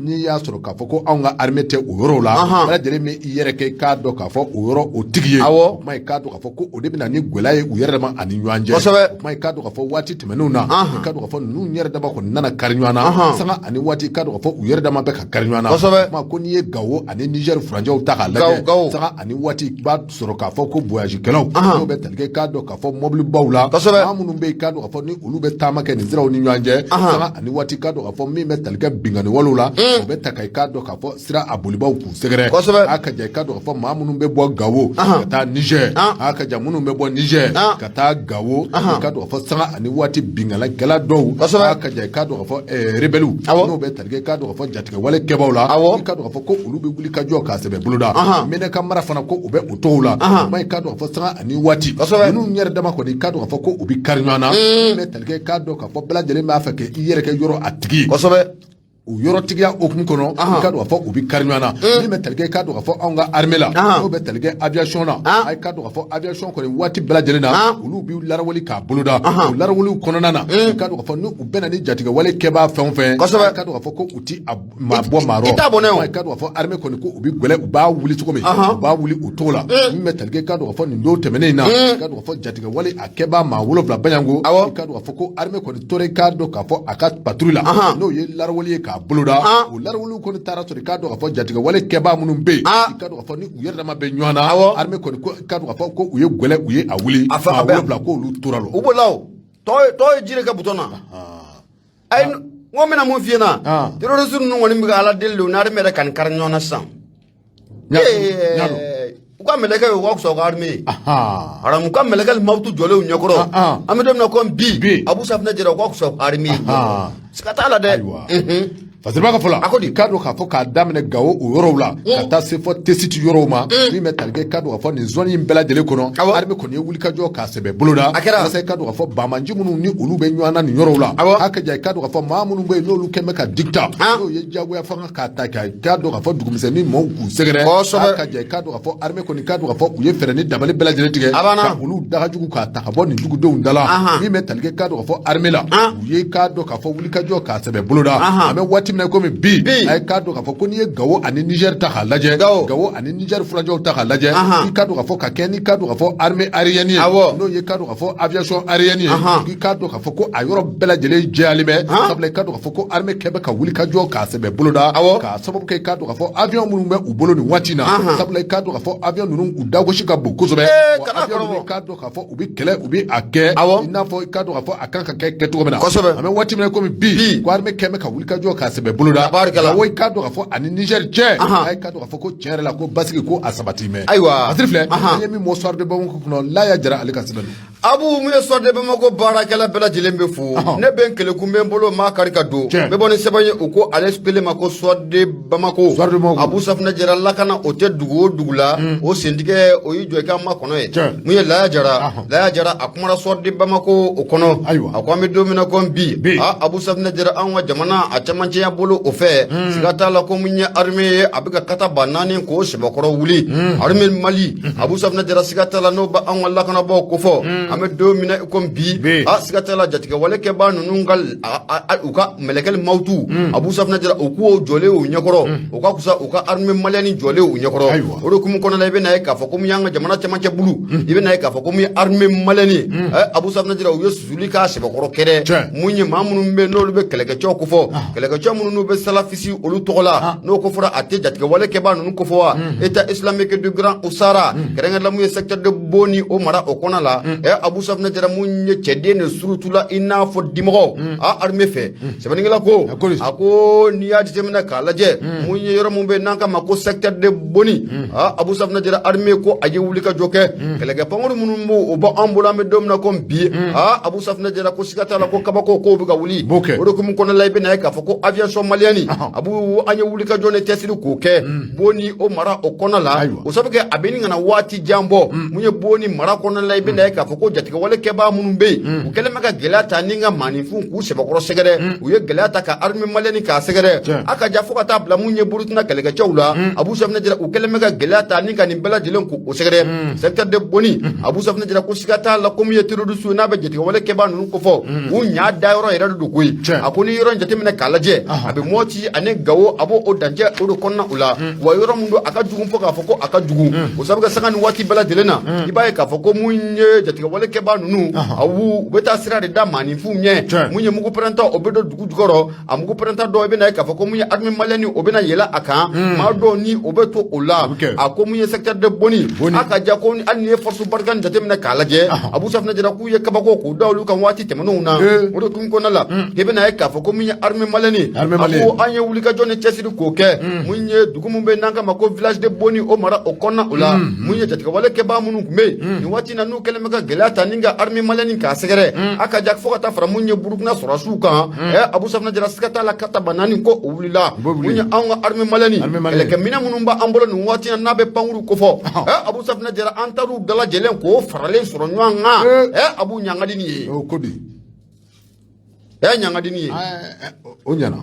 S2: n'i y'a sɔrɔ k'a fɔ ko anw ka armée tɛ o yɔrɔw la, bɛɛ lajɛlen bɛ i yɛrɛ kɛ k'a dɔn k'a fɔ o yɔrɔ o tigi ye. O kuma, i k'a dɔn k'a fɔ ko o de bɛ na ni gɛlɛya ye u yɛrɛ dama ani ɲɔgɔn cɛ. O kuma, i k'a dɔn k'a fɔ waati tɛmɛnenw na, i k'a dɔn k'a fɔ ninnu yɛrɛ dama kɔni nana kari ɲɔgɔn na sanga ani waati, i k'a dɔn k'a fɔ u yɛrɛ dama bɛ ka kari ɲɔgɔn na. O kuma ko n'i ye Gawo ani Niger furancɛw ta k'a lajɛ, sanga ani waati, i b'a sɔrɔ k'a fɔ ko voyage kɛlaw n'o bɛ tali kɛ, k'a dɔn k'a fɔ mɔbilibaw la, maa minnu bɛ yen, k'a dɔn k'a fɔ ni olu bɛ taama kɛ nin siraw ni ɲɔgɔn cɛ, sanga ani waati, k'a dɔn k'a fɔ min bɛ tali kɛ binkanni walew la, o bɛ ta ka i k'a dɔn k'a fɔ sira a bolibaw k'u sɛgɛrɛ. A ka ja, i k'a dɔn k'a fɔ maa minnu bɛ bɔ Gawo ka taa Niger, a ka ja minnu bɛ bɔ Niger ka taa Gawo, i k'a dɔn k'a fɔ sanga ani waati binkannikɛla dɔw, a ka ja, i k'a dɔn k'a fɔ rebelles n'o bɛ tali kɛ, k'a dɔn k'a fɔ jatigɛ wale kɛbaw la, i k'a dɔn k'a fɔ ko olu bɛ wuli ka jɔ k'a sɛbɛ boloda. Menaka mara fana ko u bɛ o cogo la. Kuma i k'a dɔn k'a fɔ sanga ani waati ninnu yɛrɛ dama kɔni, i k'a dɔn k'a fɔ ko u bɛ kari ɲɔgɔn na, min bɛ tali kɛ, k'a dɔn k'a fɔ bɛɛ lajɛlen b'a fɛ k'i yɛrɛ kɛ yɔrɔ a tigi ye. O yɔrɔtigiya hukumu kɔnɔ, i k'a dɔn k'a fɔ u bɛ kari ɲɔgɔn na. Min bɛ tali kɛ, k'a dɔn k'a fɔ anw ka armée la, n'o bɛ tali kɛ aviation na, a k'a dɔn k'a fɔ aviation kɔni waati bɛɛ lajɛlen na olu bɛ larawuli k'a boloda. O larawuliw kɔnɔna na, i k'a dɔn k'a fɔ ni u bɛnna ni jatigɛ wale kɛbaa fɛn o fɛn, i k'a dɔn k'a fɔ ko u ti a maa bɔ maa rɔ.
S1: I t'a bɔ ne o.
S2: I k'a dɔn k'a fɔ armée kɔni ko u bɛ gɛlɛ, u b'a wuli cogo min, u b'a wuli o cogo la. Min bɛ tali kɛ, k'a dɔn k'a fɔ nin don tɛmɛnen in na, i k'a dɔn k'a fɔ jatigɛ wale a kɛbaa maa 7 Baɲango, i k'a dɔn k'a fɔ ko armée kɔni tora, i k'a dɔn k'a fɔ a ka patrouille la, n'o ye larawuli ye k'a boloda. O larawuliw kɔni taara sɔrɔ, i k'a dɔn k'a fɔ jatigɛ wale kɛbaa minnu bɛ yen, i k'a dɔn k'a fɔ ni u yɛrɛ dama bɛ ɲɔgɔn na, armée kɔni ko i k'a dɔn k'a fɔ ko u ye gɛlɛ, u ye a wuli, maa 7 k'olu tora lɔ.
S1: U bolila o tɔ ye ji de kɛ butɔn na. Ayi, n ko n bɛna mun f'i ɲɛna, terroriste ninnu kɔni bɛ ka Ala deli de, u ni armée yɛrɛ ka nin kari ɲɔgɔn na sisan. U ka mɛlɛkɛ ye, u ka fisa u ka armée ye. Haramu ka mɛlɛkɛ mawutu jɔlen u ɲɛkɔrɔ. An bɛ don min na komi bi, Abu Safinɛ Jara, u ka fisa u ka armée ye, siga t'a la dɛ.
S2: Fasiriba ka fɔ la,
S1: A ko di?
S2: K'a dɔn k'a fɔ k'a daminɛ Gawo o yɔrɔw la ka taa se fɔ Tesiti yɔrɔw ma, min bɛ tali kɛ, k'a dɔn k'a fɔ nin zone in bɛɛ lajɛlen kɔnɔ, armée kɔni ye wulikajɔ k'a sɛbɛ boloda
S1: A kɛra.
S2: walasa k'a dɔn k'a fɔ banbaanci minnu ni olu bɛ ɲɔgɔn na nin yɔrɔw la, haka ja, k'a dɔn k'a fɔ maa minnu bɛ yen n'olu kɛn bɛ ka dikta, n'o ye diyagoya fanga k'a ta k'a dɔn k'a fɔ dugumisɛnnin maaw k'u sɛgɛrɛ, haka ja, k'a dɔn k'a fɔ armée kɔni, k'a dɔn k'a fɔ u ye fɛɛrɛ ni dabali bɛɛ lajɛlen tigɛ
S1: A banna.
S2: ka olu dagajugu k'a ta ka bɔ nin dugudenw da la. Min bɛ tali kɛ, k'a dɔn k'a fɔ armée la, u ye k'a dɔn k'a fɔ wulikajɔ k'a sɛbɛ boloda. An bɛ waati min na komi bi, a ye k'a dɔn k'a fɔ ko n'i ye Gawo ani Niger ta k'a lajɛ, Gawo ani Niger furancɛw ta k'a lajɛ, i k'a dɔn k'a fɔ ka kɛ ni k'a dɔn k'a fɔ armée aérienne ye, n'o ye k'a dɔn k'a fɔ aviation aérienne ye, i k'a dɔn k'a fɔ ko a yɔrɔ bɛɛ lajɛlen jɛyalen bɛ, sabula i k'a dɔn k'a fɔ ko armée kɛ bɛ ka wulikajɔ k'a sɛbɛ boloda, k'a sababu kɛ i k'a dɔn k'a fɔ avion minnu bɛ u bolo nin waati in na, sabula i k'a dɔn k'a fɔ avion ninnu u dagosi ka bon kosɛbɛ. Wa avion ninnu, i k'a dɔn k'a fɔ u bɛ kɛlɛ, u bɛ a kɛ i n'a fɔ i k'a dɔn k'a fɔ a kan ka kɛ kɛcogo min na. An bɛ waati min na komi bi, ko armée kɛ bɛ ka wulikajɔ k'a sɛbɛ boloda. Gawo, i k'a dɔn k'a fɔ ani Niger cɛ, a ye k'a dɔn k'a fɔ ko tiɲɛ yɛrɛ la ko basigi ko a sabati mɛ. Ayiwa, filɛ, an ye min bɔ Soir de Bamako kɔnɔ, Laya Jara ale ka sɛbɛn don.
S1: Abu, mun ye Soir de Bamako baarakɛla bɛɛ lajɛlen bɛ fo. Ne bɛ n kelekun bɛ n bolo maa kari ka don. N bɛ bɔ ni sɛbɛn ye, u ko ale kelen ma ko Soir de Bamako.
S2: Soir de Bamako.
S1: Abu Safunɛ Jara, lakana o tɛ dugu o dugu la, o sentigɛ o y'i jɔ i ka makɔnɔ ye. Mun ye Laya Jara, Laya Jara a kumara Soir de Bamako o kɔnɔ. A ko an bɛ don min na ko bi, a Abu Safunɛ Jara, anw ka jamana a camancɛya bolo o fɛ, siga t'a la ko mun ye armée ye, a bɛ ka kata ba naani k'o sɛbɛkɔrɔ wuli. Armée Mali, Abu Safunɛ Jara, siga t'a la n'o bɛ anw ka lakanabaaw kofɔ. An bɛ don min na i komi bi, a siga t'a la jatigɛwale kɛbaa ninnu ka u ka mɛlɛkɛli mawutu, Abu Safunɛ Jara, u k'o jɔlen u ɲɛkɔrɔ, u ka fisa u ka armée malienne jɔlen u ɲɛkɔrɔ. O de hukumu kɔnɔna la, i bɛna ye k'a fɔ ko mun y'an ka jamana camancɛ bulu, i bɛna ye k'a fɔ ko mun ye armée malienne, Abu Safunɛ Jara, u ye susuli k'a sɛbɛkɔrɔ kɛrɛ. Mun ye maa minnu bɛ yen n'olu bɛ kɛlɛkɛcɛw kofɔ, kɛlɛkɛcɛ minnu n'u bɛ salafisi olu tɔgɔ la, n'o ko fɔra, a tɛ jatigɛwale kɛbaa ninnu kofɔ wa? État islamique du Grand Sahara, kɛrɛnkɛrɛnla mun ye secteur de Boni o mara o kɔnɔ la, Abu Safunɛ Jara, mun ye cɛden de surutula i n'a fɔ dimɔgɔw a armée fɛ. Sɛbɛnnikɛla ko, a ko n'i y'a jateminɛ k'a lajɛ, mun ye yɔrɔ mun bɛ yen n'an k'a ma ko secteur de Boni, a Abu Safunɛ Jara, armée ko a ye wulikajɔ kɛ, kɛlɛkɛ pankuru minnu b'o o bɔ an bolo, an bɛ don min na ko bi, a Abu Safunɛ Jara ko siga t'a la ko kabako kow bɛ ka wuli. O de hukumu kɔnɔna la, i bɛna ye k'a fɔ ko aviation malienne, Abu, an ye wulikajɔ ni cɛsiri k'o kɛ Boni o mara o kɔnɔ la. O sabu kɛ a bɛ nin ka na waati jan bɔ, mun ye Boni mara kɔnɔna la, i bɛna ye k'a fɔ ko jatigɛwale kɛbaa minnu bɛ yen, u kɛlen bɛ ka gɛlɛya ta ni ka maaninfinw k'u sɛbɛkɔrɔ sɛgɛrɛ. U ye gɛlɛya ta ka armée malienne k'a sɛgɛrɛ, a ka ja, fo ka taa bila mun ye Burukina kɛlɛkɛcɛw la. Abu Safunɛ Jara, u kɛlen bɛ ka gɛlɛya ta ni ka nin bɛɛ lajɛlen k'o sɛgɛrɛ secteur de Boni. Abu Safunɛ Jara ko siga t'a la ko mun ye terroriste n'a bɛ jatigɛwale kɛbaa ninnu kofɔ, u ɲa da yɔrɔ yɛrɛ de don koyi. A ko ni yɔrɔ in jateminɛ k'a lajɛ, a bɛ Mɔti ani Gawo, a b'o o dancɛ o de kɔnɔna o la. Wa yɔrɔ min don, a ka jugu fo k'a fɔ ko a ka jugu. O sabu kɛ sanga ni waati bɛɛ lajɛlen na, i b'a ye k'a fɔ ko mun ye jatigɛwale kɛbaa ninnu, u bɛ taa sira de da maaninfinw ɲɛ. Mun ye mugu pɛrɛnta, o bɛ don dugu jukɔrɔ. A mugu pɛrɛnta dɔw, i bɛna ye k'a fɔ ko mun ye armée malienne, o bɛna yɛlɛ a kan, maa dɔw ni o bɛ to o la. A ko mun ye secteur de Boni, a ka ja, ko hali n'i ye force Barkhane jateminɛ k'a lajɛ, Abu Safunɛ Jara k'u ye kabako k'u da olu kan waati tɛmɛnenw na. O de hukumu kɔnɔna la, i bɛna ye k'a fɔ ko mun ye armée malienne, a ko an ye wulikajɔ ni cɛsiri k'o kɛ. Mun ye dugu mun bɛ n'an k'a ma ko village de Boni, o mara o kɔnɔna o la, mun ye jatigɛwale kɛbaa minnu tun bɛ yen nin waati in na, n'u kɛlen bɛ ka gɛlɛya ta ni ka armée malienne k'a sɛgɛrɛ, a ka ja, fo ka taa fara mun ye Burukina sɔrɔdasiw kan, Abu Safunɛ Jara, siga t'a la kata ba naani ko o wulila. Mun ye anw ka armée malienne, kɛlɛkɛminɛn minnu b'an bolo nin waati in na, n'a bɛ pankuru kofɔ, Abu Safunɛ Jara, an taar'u dalajɛlen k'o faralen sɔrɔ ɲɔgɔn kan. Abu, ɲangadi nin ye.
S2: O ko di?
S1: Ɲangadi nin ye.
S2: O ɲɛna.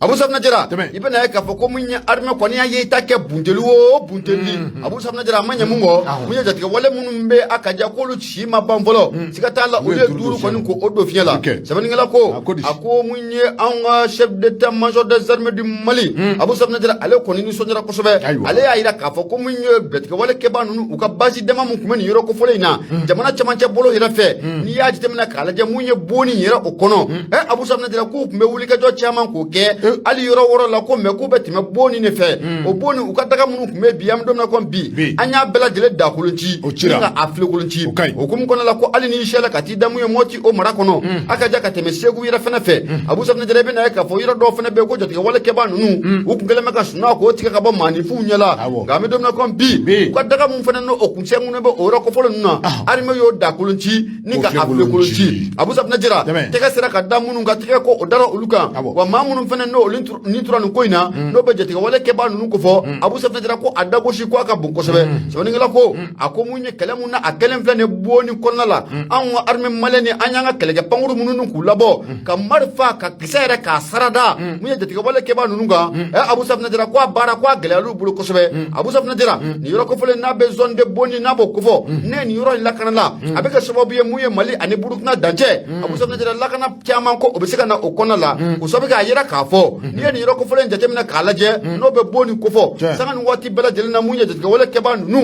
S1: Abu Safunɛ Jara, i bɛna ye k'a fɔ ko mun ye armée kɔni y'a ye i ta kɛ bunteli o bunteli. Abu Safunɛ Jara, a ma ɲɛ mun kɔ, mun ye jatigɛ wale minnu bɛ a ka ja k'olu si ma ban fɔlɔ, siga t'a la olu ye duuru kɔni k'o don fiɲɛ la. Sɛbɛnnikɛla ko, a ko mun ye anw ka chef d'état major des armées du Mali, Abu Safunɛ Jara, ale kɔni nisɔndiyara kosɛbɛ. Ale y'a jira k'a fɔ ko mun ye jatigɛ wale kɛbaa ninnu, u ka base dama mun tun bɛ nin yɔrɔ kofɔlen in na, jamana camancɛ bolo yɛrɛ fɛ, n'i y'a jateminɛ k'a lajɛ, mun ye Boni yɛrɛ o kɔnɔ, Abu Safunɛ Jara k'u tun bɛ wulikajɔ caman k'o kɛ hali yɔrɔ wɔɔrɔ la, ko mɛ k'u bɛ tɛmɛ Boni de fɛ. O Boni, u ka daga minnu tun bɛ bi, an bɛ don min na komi bi, an y'a bɛɛ lajɛlen dakolon ci ni ka a filekolon ci. O hukumu kɔnɔna la, ko hali n'i sɛla ka t'i da mun ye Mɔti o mara kɔnɔ, a ka ja ka tɛmɛ Segu yɛrɛ fɛnɛ fɛ, Abu Safunɛ Jara, i bɛna ye k'a fɔ yɔrɔ dɔw fɛnɛ bɛ yen ko jatigɛ wale kɛbaa ninnu, u tun kɛlen bɛ ka sunɔgɔ k'o tigɛ ka bɔ maaninfinw ɲɛ la. Nka an bɛ don min na komi bi, u ka daga mun fɛnɛ n'o kun sɛnkunnen bɛ o yɔrɔ kofɔlen ninnu na, armée y'o dakolon ci ni ka a filekolon ci. Abu Safunɛ Jara, tɛgɛ sera ka da minnu kan, tɛgɛ ko o dara olu kan. Wa maa minnu fɛnɛ n'o n'olu ni tora nin ko in na, n'o bɛ jatigɛwale kɛbaa ninnu kofɔ, Abu Safinɛ Jara ko a dagosi ko a ka bon kosɛbɛ. Sɛbɛnnikɛla ko a ko mun ye kɛlɛ mun na a kɛlen filɛ nin Boni kɔnɔna la, anw ka armée malienne, an y'an ka kɛlɛkɛ pankuru minnu k'u labɔ ka marifa ka kisɛ yɛrɛ k'a sarada mun ye jatigɛwale kɛbaa ninnu kan. Abu Safinɛ Jara ko a baara ko a gɛlɛyal'u bolo kosɛbɛ. Abu Safinɛ Jara, nin yɔrɔ kofɔlen n'a bɛ zone de Boni, n'a b'o kofɔ ne nin yɔrɔ in lakana la, a bɛ kɛ sababu ye mun ye Mali ani Burukina dancɛ, Abu Safinɛ Jara, lakana caman ko o bɛ se ka na o kɔnɔna la, k'o sababu kɛ a yira k'a fɔ n'i ye nin yɔrɔ kofɔlen jateminɛ k'a lajɛ, n'o bɛ Boni kofɔ, sanga ni waati bɛɛ lajɛlen na mun ye jatigɛwale kɛbaa ninnu,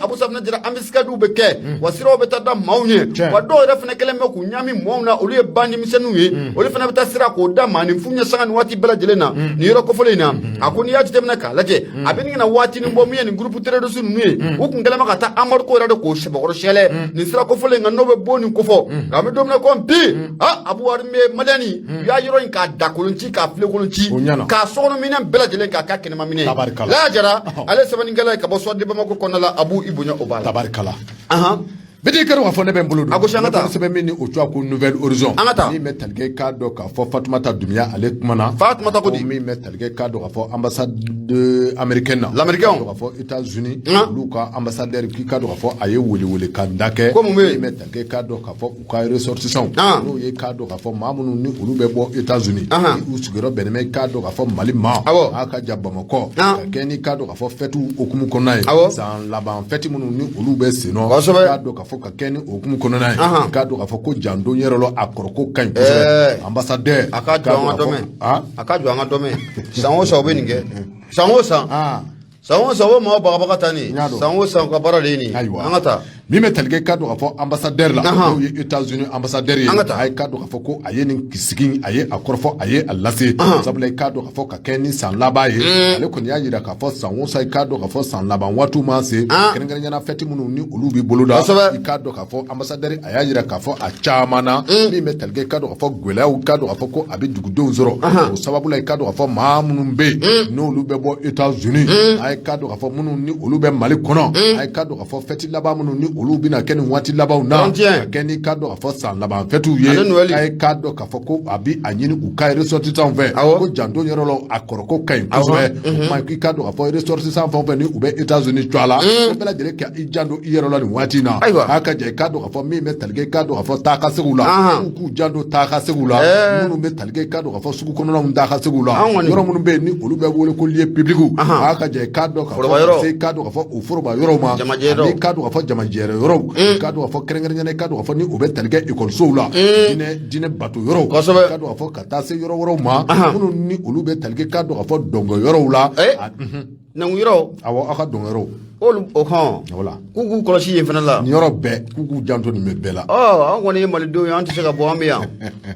S1: Abu Safinɛ Jara, embuscadew bɛ kɛ wa siraw bɛ taa da maaw ɲɛ, wa dɔw yɛrɛ fana kɛlen bɛ k'u ɲami maaw na, olu ye bandi misɛnninw ye, olu fana bɛ taa sira k'o da maaninfin ɲɛ sanga ni waati bɛɛ lajɛlen na nin yɔrɔ kofɔlen in na. A ko n'i y'a jateminɛ k'a lajɛ, a bɛ nin na waatinin bɔ, min ye nin groupe terroriste ninnu ye, u kun kɛlen bɛ ka taa embargo yɛrɛ de k'o sɛbɛkɔrɔ sɛlɛ nin sira kofɔlen in kan, n'o bɛ Boni kofɔ. Nka an bɛ don min na ko bi, Abu, armée malienne u y'a yɔrɔ in k'a dakolon ci, k'a filenkolon ci, k'a sokɔnɔ minɛn bɛɛ lajɛlen k'a kɛ kɛnɛma minɛn. Laya Jara, ale sɛbɛnnikɛla ye ka bɔ Soir de Bamako kɔnɔna la. Abu, i bonya o b'a la.
S2: Tabarikala. Bidi kɛra k'a fɔ ne bɛ n bolo don.
S1: A ko an ka taa.
S2: Sɛbɛn min ni o tɔgɔ ko Nouvel Horizon.
S1: An ka taa.
S2: Min bɛ tali kɛ, k'a dɔn k'a fɔ Fatumata Dunbiya ale kumana.
S1: Fatumata ko di?
S2: Min bɛ tali kɛ, k'a dɔn k'a fɔ ambassade américaine na.
S1: L'américain.
S2: K'a fɔ États-Unis. Olu ka ambassadeur k'i k'a dɔn k'a fɔ a ye wele kan da kɛ.
S1: Ko mun bɛ yen?
S2: Min bɛ tali kɛ, k'a dɔn k'a fɔ u ka ressortissants. N'o ye k'a dɔn k'a fɔ maa minnu ni olu bɛ bɔ États-Unis. Ni u sigiyɔrɔ bɛnnen bɛ, k'a dɔn k'a fɔ Mali ma. A ka ja Bamakɔ. Ka kɛ ni k'a dɔn k'a fɔ fêtes hukumu kɔnɔna ye. San laban fête minnu ni olu bɛ sen nɔ. K'a dɔn k'a fɔ ka kɛ ni hukumu kɔnɔna ye. K'a dɔn k'a fɔ ko janto yɛrɛ la, a kɔrɔ ko ka ɲi kosɛbɛ. Ambassadeur.
S1: A ka jɔ an ka dɔ mɛn. A ka jɔ an ka dɔ mɛn. San o san u bɛ nin kɛ. San o san. San o san o maaw bagabaga ta nin. San o san u ka baara de ye nin.
S2: Ayiwa.
S1: An ka taa.
S2: Min bɛ tali kɛ, k'a dɔn k'a fɔ ambassadeur la, n'o ye États-Unis ambassadeur ye.
S1: An ka taa.
S2: A ye k'a dɔn k'a fɔ ko a ye nin sigi, a ye a kɔrɔfɔ, a ye a lase. Sabula i k'a dɔn k'a fɔ ka kɛ ni san laban ye, ale kɔni y'a jira k'a fɔ san o san, i k'a dɔn k'a fɔ san laban waatiw ma se, kɛrɛnkɛrɛnnenya la fête minnu ni olu b'i boloda, i k'a dɔn k'a fɔ ambassadeur a y'a jira k'a fɔ a caman na, min bɛ tali kɛ, k'a dɔn k'a fɔ gɛlɛyaw, k'a dɔn k'a fɔ ko a bɛ dugudenw sɔrɔ. O sababu la, i k'a dɔn k'a fɔ maa minnu bɛ yen n'olu bɛ bɔ États-Unis, a ye k'a dɔn k'a fɔ minnu ni olu bɛ Mali kɔnɔ, a ye k'a dɔn k'a fɔ fête laban minnu ni olu bɛna kɛ nin waati labanw na, ka kɛ ni k'a dɔn k'a fɔ san laban fêtew ye, a ye k'a dɔn k'a fɔ ko a bɛ a ɲini u ka ressortissants fɛ ko janto yɔrɔ la, a kɔrɔ ko ka ɲi kosɛbɛ. O kuma k'i k'a dɔn k'a fɔ ressortissants fɛn o fɛn ni u bɛ États-Unis cogoya la, ko bɛɛ lajɛlen ka i janto i yɛrɛ la nin waati in na. A ka jɛ, i k'a dɔn k'a fɔ min bɛ tali kɛ, k'a dɔn k'a fɔ taa ka seginw la, k'u k'u janto taa ka seginw la, minnu bɛ tali kɛ, k'a dɔn k'a fɔ sugu kɔnɔnaw taa ka seginw la, yɔrɔ minnu bɛ yen ni olu bɛ wele ko lieu public, a ka jɛ, k'a dɔn k'a fɔ se k'a dɔn k'a fɔ o foroba yɔrɔw ma, ani k'a dɔn k'a fɔ jamajɛrɛ yɔrɔw, k'a dɔn k'a fɔ kɛrɛnkɛrɛnnenya la, k'a dɔn k'a fɔ ni o bɛ tali kɛ ekɔlisow la, diinɛ bato yɔrɔw, k'a dɔn k'a fɔ ka taa se yɔrɔ wɛrɛw ma minnu ni olu bɛ tali kɛ, k'a dɔn k'a fɔ dɔnkɛ yɔrɔw la.
S1: Nangu yɔrɔw.
S2: Awɔ, aw ka dɔnkɛ yɔrɔw.
S1: Olu o hɔn.
S2: Voilà.
S1: K'u k'u kɔlɔsi yen fana la.
S2: Nin yɔrɔ bɛɛ, k'u k'u janto nin bɛ bɛɛ la.
S1: Ɔ, an kɔni ye malidenw ye, an tɛ se ka bɔ, an bɛ yan.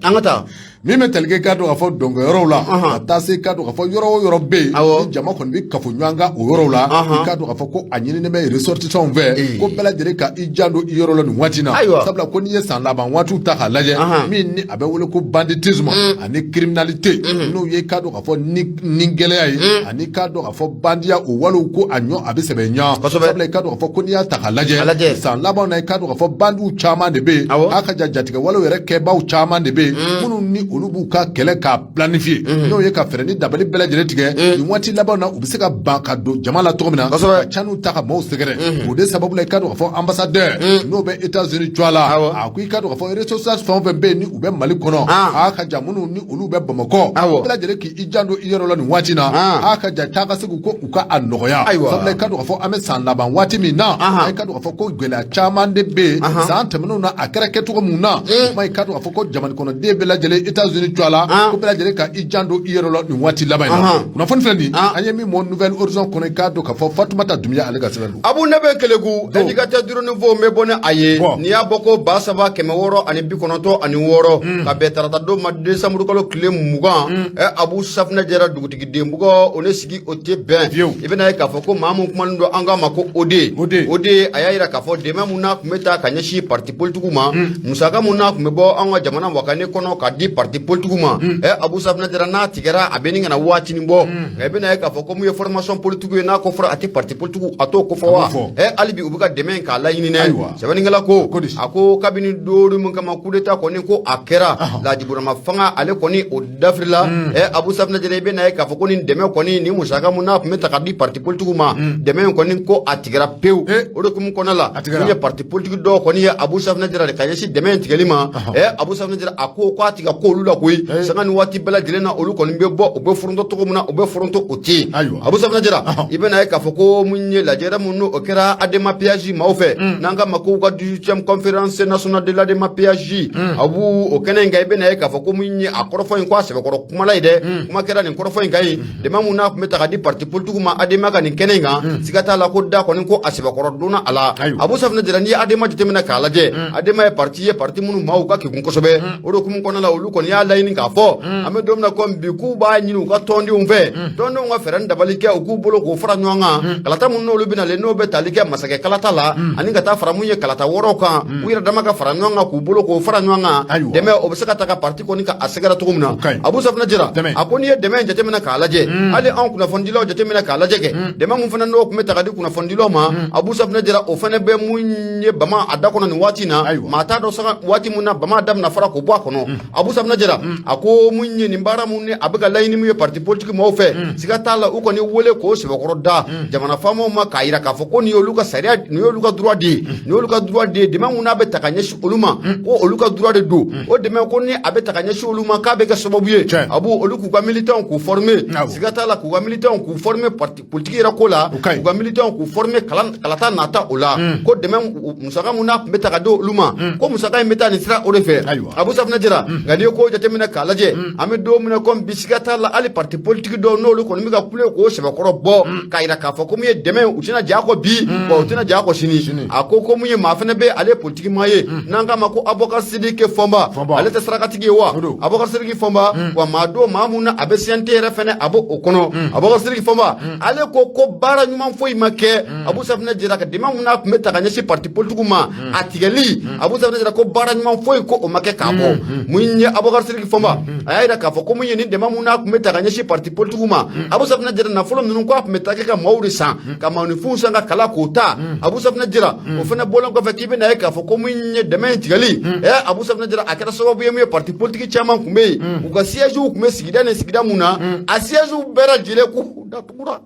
S1: An ka taa.
S2: Min bɛ tali kɛ, k'a dɔn k'a fɔ dɔnkɛ yɔrɔw la, ka taa se k'a dɔn k'a fɔ yɔrɔ o yɔrɔ bɛ yen ni jama kɔni bɛ kafo ɲɔgɔn kan o yɔrɔw la, i k'a dɔn k'a fɔ ko a ɲininen bɛ ressortissants fɛ ko bɛɛ lajɛlen ka i janto i yɔrɔ la nin waati in na. Sabula ko n'i ye san laban waatiw ta k'a lajɛ, min ni a bɛ wele ko banditisme ani criminalité, n'o ye k'a dɔn k'a fɔ ni gɛlɛya ye, ani k'a dɔn k'a fɔ bandiya o walew, ko a ɲɔ a bɛ sɛbɛn ɲa. Sabula i k'a dɔn k'a fɔ ko n'i y'a ta k'a lajɛ san laban na, i k'a dɔn k'a fɔ bandiw caman de bɛ yen, a ka ja jatigɛ walew yɛrɛ kɛbaaw caman de bɛ yen, minnu ni olu b'u ka kɛlɛ k'a planifier, n'o ye ka fɛɛrɛ ni dabali bɛɛ lajɛlen tigɛ nin waati laban na, u bɛ se ka ban ka don jama la cogo min na, ka caniw ta ka maaw sɛgɛrɛ. O de sababu la, i k'a dɔn k'a fɔ ambassadeur n'o bɛ États-Unis cogoya la, a ko i k'a dɔn k'a fɔ ressortissants fɛn o fɛn bɛ yen ni u bɛ Mali kɔnɔ, a ka ja minnu ni olu bɛ Bamakɔ, bɛɛ lajɛlen k'i janto i yɔrɔ la nin waati in na, a ka ja taa ka segin ko u ka a nɔgɔya. Sabula i k'a dɔn k'a fɔ an bɛ san laban waati min na, i k'a dɔn k'a fɔ ko gɛlɛya caman de bɛ yen san tɛmɛnenw na, a kɛra kɛcogo mun na. O kuma, i k'a dɔn k'a fɔ ko jamana kɔnɔden bɛɛ lajɛlen États-Unis cogoya la, ko bɛɛ lajɛlen ka i janto i yɛrɛ la nin waati laban in na. Kunnafoni filɛ nin an ye min mɔ Nouvel Horizon kɔnɔ, i k'a dɔn k'a fɔ Fatumata Dunbiya ale ka sɛbɛn don.
S1: Abu, ne bɛ Keleku indicateur du renouveau, n bɛ bɔ ni a ye. N'i y'a bɔ ko 3696, ka bɛn tarata don ma, décembre kalo tile 20, Abu Safinɛ Jara dugutigi denbugɔ o ne sigi o tɛ bɛn. I bɛna ye k'a fɔ ko maa mun kumanen don an k'a ma ko OD OD, a y'a jira k'a fɔ dɛmɛ mun n'a tun bɛ taa ka ɲɛsin parti politigiw ma, musaka mun n'a tun bɛ bɔ an ka jamana wakane kɔnɔ ka di parti politigiw ma, Abu Safinɛ Jara, n'a tigɛra, a bɛ nin ka na waatinin bɔ. Nka i bɛna ye k'a fɔ ko mun ye formation politique ye, n'a ko fɔra a tɛ parti politique, a t'o ko fɔ wa? Hali bi u bɛ ka dɛmɛ k'a laɲini dɛ. Sɛbɛnnikɛla ko, a ko kabini don min kama coup d'état kɔni ko a kɛra, Laji Burama fanga ale kɔni o dafirila, Abu Safinɛ Jara, i bɛna ye k'a fɔ ko nin dɛmɛ kɔni, ni musaka mun n'a tun bɛ ta ka di parti politique ma, dɛmɛ in kɔni ko a tigɛra pewu. O de hukumu kɔnɔna la, mun ye parti politique dɔw kɔni ye, Abu Safinɛ Jara, ka ɲɛsin dɛmɛ in tigɛli ma, Abu Safinɛ Jara, a ko k'a tigɛ ko olu la koyi. Sanga ni waati bɛɛ lajɛlen na, olu kɔni bɛ bɔ, u bɛ foronto cogo min na, u bɛ foronto o ten. Abu Safinɛ Jara, i bɛna ye k'a fɔ ko mun ye lajɛrɛ mun n'o kɛra ADEMA PAJ maaw fɛ, n'an k'a ma k'u ka 18e conférence nationale de l'ADEMA PAJ, Abu, o kɛnɛ in kan, i bɛna ye k'a fɔ ko mun ye a kɔrɔfɔ in ko a sɛbɛkɔrɔ kumala ye dɛ. Kuma kɛra nin kɔrɔfɔ in kan yen, dɛmɛ mun n'a tun bɛ ta ka di parti politique ma ADEMA ka nin kɛnɛ in kan, siga t'a la ko da kɔni ko a sɛbɛkɔrɔ donna a la. Abu Safinɛ Jara, n'i ye ADEMA jateminɛ k'a lajɛ, ADEMA ye parti ye, parti minnu maaw ka kegun kosɛbɛ. O de hukumu kɔnɔna la, olu kɔni y'a laɲini k'a fɔ an bɛ don min na komi bi, k'u b'a ɲini u ka tɔndenw fɛ, tɔndenw ka fɛɛrɛ ni dabali kɛ, u k'u bolo k'o fara ɲɔgɔn kan, kalata minnu n'olu bɛna n'o bɛ tali kɛ masakɛ kalata la, ani ka taa fara mun ye kalata wɔɔrɔw kan, u yɛrɛ dama ka fara ɲɔgɔn kan, k'u bolo k'o fara ɲɔgɔn kan, dɛmɛ o bɛ se ka ta ka parti kɔni ka a sɛgɛrɛ cogo min na. Abu Safinɛ Jara, a ko n'i ye dɛmɛ in jateminɛ k'a lajɛ, hali anw kunnafonidilaw jateminɛ k'a lajɛ kɛ, dɛmɛ mun fana n'o tun bɛ ta ka di kunnafonidilaw ma, Abu Safinɛ Jara, o fana bɛ mun ye bama a da kɔnɔ nin waati in na, maa t'a dɔn saga waati mun na bama da bɛna fara k'o bɔ a kɔnɔ. Abu Safinɛ Jara, a ko mun ye nin baara mun ni a bɛ ka laɲini mun ye parti politique maaw fɛ, siga t'a la u kɔni wele k'o sɛbɛkɔrɔ da jamana faamaw ma, k'a yira k'a fɔ ko nin y'olu ka sariya, nin y'olu ka droit de ye, nin y'olu ka droit de ye. Dɛmɛ mun n'a bɛ ta ka ɲɛsin olu ma, ko olu ka droit de don. O dɛmɛ ko ni a bɛ ta ka ɲɛsin olu ma, k'a bɛ kɛ sababu ye, a b'u olu k'u ka militants k'u former, siga t'a la k'u ka militants k'u former parti politique yɛrɛ ko la, k'u ka militants k'u former kalata nata o la, ko dɛmɛ musaka mun n'a tun bɛ ta ka di olu ma, ko musaka in bɛ taa nin sira o de fɛ. Abu Safinɛ Jara, nka n'i ye ko jateminɛ k'a lajɛ, an bɛ don min na komi bi, siga t'a la hali parti politique dɔw n'olu kɔni bɛ ka kule k'o sɛbɛkɔrɔ bɔ, k'a yira k'a fɔ ko mun ye dɛmɛ, u tɛna jɛ a kɔ bi, wa u tɛna jɛ a kɔ sini. A ko ko mun ye maa fana bɛ ale ye politique maa ye, n'an k'a ma ko Abubakar Sidiki Fɔnba, ale tɛ sarakatigi ye wa? Abubakar Sidiki Fɔnba, wa maa don maa mun na a bɛ CNT yɛrɛ fɛnɛ, a b'o o kɔnɔ. Abubakar Sidiki Fɔnba, ale ko ko baara ɲuman foyi ma kɛ, Abu Safinɛ Jara, ka dɛmɛ mun n'a tun bɛ ta ka ɲɛsin parti politique ma, a tigɛli, Abu Safinɛ Jara ko baara ɲuman foyi ko o ma kɛ k'a bɔ. Mun ye Abubakar Sidiki Fɔnba, a y'a yira k'a fɔ ko mun ye nin dɛmɛ mun n'a tun bɛ ta ka ɲɛsin parti politique ma, Abu Safinɛ Jara, nafolo ninnu ko a tun bɛ taa kɛ ka maaw de san, ka maaninfinw san ka kala k'o ta. Abu Safinɛ Jara, o fana bɔlen kɔfɛ, k'i bɛna ye k'a fɔ ko mun ye dɛmɛ in tigɛli, Abu Safinɛ Jara, a kɛra sababu ye mun ye parti politique caman tun bɛ yen, u ka siège tun bɛ sigida ni sigida mun na, a siège bɛɛ lajɛlen k'u datugura.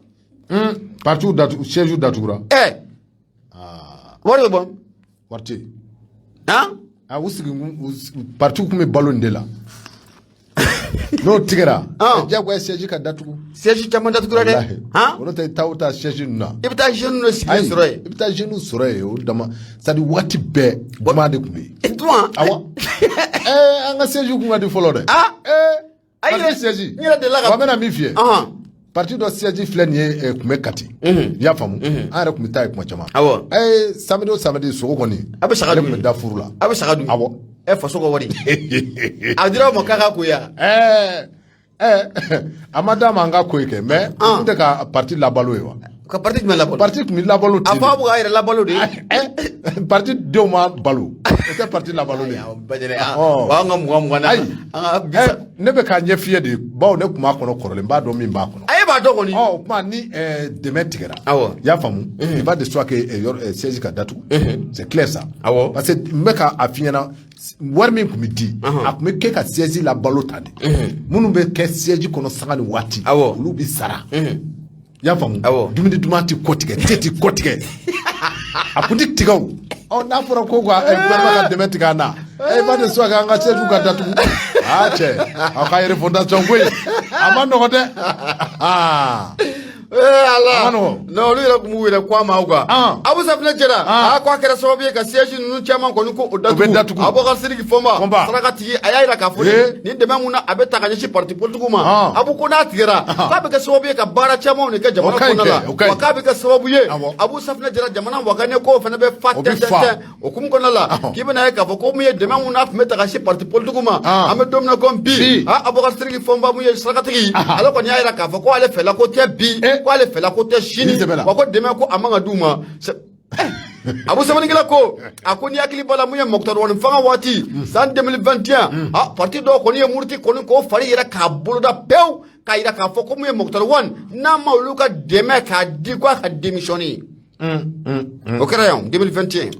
S2: Parti datu, siège datugura.
S1: Wari bɛ bɔ.
S2: Wari tɛ yen.
S1: Han.
S2: A u sigi, parti tun bɛ balo nin de la, n'o tigɛra, diyagoya siège ka datugu.
S1: Siège caman datugura dɛ.
S2: Han, o tɛ taa o taa siège ninnu na.
S1: I bɛ taa jeunes dɔ sigilen sɔrɔ yen.
S2: I bɛ taa jeunes sɔrɔ yen, o dama, c'est à dire waati bɛɛ duman de tun bɛ
S1: yen. Duman.
S2: Awɔ, an ka siège kun ka di fɔlɔ dɛ.
S1: Ayi.
S2: Parti siège.
S1: N yɛrɛ delila ka.
S2: Wa n bɛna min f'i ye. Parti dɔ siège filɛ nin ye, tun bɛ Kati. I y'a faamu, an yɛrɛ tun bɛ taa yen kuma caman. Samedi o samedi, sogo kɔni.
S1: A bɛ saga
S2: dun.
S1: Ale
S2: tun bɛ da furu la.
S1: A bɛ saga dun.
S2: Awɔ.
S1: Faso ka wari a dira aw ma k'a ka ko ya.
S2: A ma d'a ma an ka ko ye kɛ, mais o tun tɛ ka parti labalo ye wa?
S1: Ka parti jumɛn labalo?
S2: Parti tun bɛ labalo
S1: ten. A fɔ a bɛ k'a yɛrɛ labalo de.
S2: Parti denw ma balo, o tɛ parti labalo de ye.
S1: Ɔ, an ka 20 20 na.
S2: Ayi.
S1: An ka bisa.
S2: Ne bɛ k'a ɲɛ f'i ye de, bawo ne tun b'a kɔnɔ kɔrɔlen, n b'a dɔn min b'a kɔnɔ.
S1: A ye b'a dɔn kɔni.
S2: Ɔ, o tuma ni dɛmɛ tigɛra. I y'a faamu, il va de soi que yɔrɔ siège ka datugu. C'est clair ça. Parce que n bɛ ka a f'i ɲɛna, wari min tun bɛ di, a tun bɛ kɛ ka siège labalo ta de. Minnu bɛ kɛ siège kɔnɔ sanga ni waati, olu bɛ sara. I y'a faamu? Dumuni duman tɛ kɔ tigɛ, te tɛ kɔ tigɛ, a kun tɛ tigɛ o. Ɔ, n'a fɔra ko ka gouvernement ka dɛmɛ tigɛ an na, il va de soi que an ka siège ka datugu. Aa cɛ, aw ka refondation ko in, a ma nɔgɔn dɛ. Aa.
S1: Ala, non, olu yɛrɛ tun b'u yɛrɛ ko a ma quoi. Abu Safinɛ Jara, a ko a kɛra sababu ye ka siège ninnu caman kɔni ko o datugu.
S2: O bɛ datugu.
S1: Abubakar Sidiki Fɔnba, sarakatigi, a y'a jira k'a fɔ nin dɛmɛ mun na a bɛ ta ka ɲɛsin parti politique ma, Abu ko n'a tigɛra, k'a bɛ kɛ sababu ye ka baara camanw de kɛ jamana kɔnɔna la, wa k'a bɛ kɛ sababu ye, Abu Safinɛ Jara, jamana wakane ko fana bɛ fa tɛntɛn. O hukumu kɔnɔna la, k'i bɛna ye k'a fɔ ko mun ye dɛmɛ mun n'a tun bɛ ta ka se parti politique ma, an bɛ don min na komi bi, Abubakar Sidiki Fɔnba mun ye sarakatigi, ale kɔni y'a jira k'a fɔ ko ale fɛla ko tɛ bi. Ko ale fɛla ko tɛ sini, wa ko dɛmɛ ko a man ka d'u ma. Abu sɛbɛnnikɛla ko, a ko ni hakili b'a la, mun ye Moctar Ouane fanga waati san 2021, a parti dɔw kɔni ye muruti kɔni k'o fari yɛrɛ k'a boloda pewu, k'a yira k'a fɔ ko mun ye Moctar Ouane, n'a ma olu ka dɛmɛ k'a di, ko a ka démissionner. O kɛra yan 2021.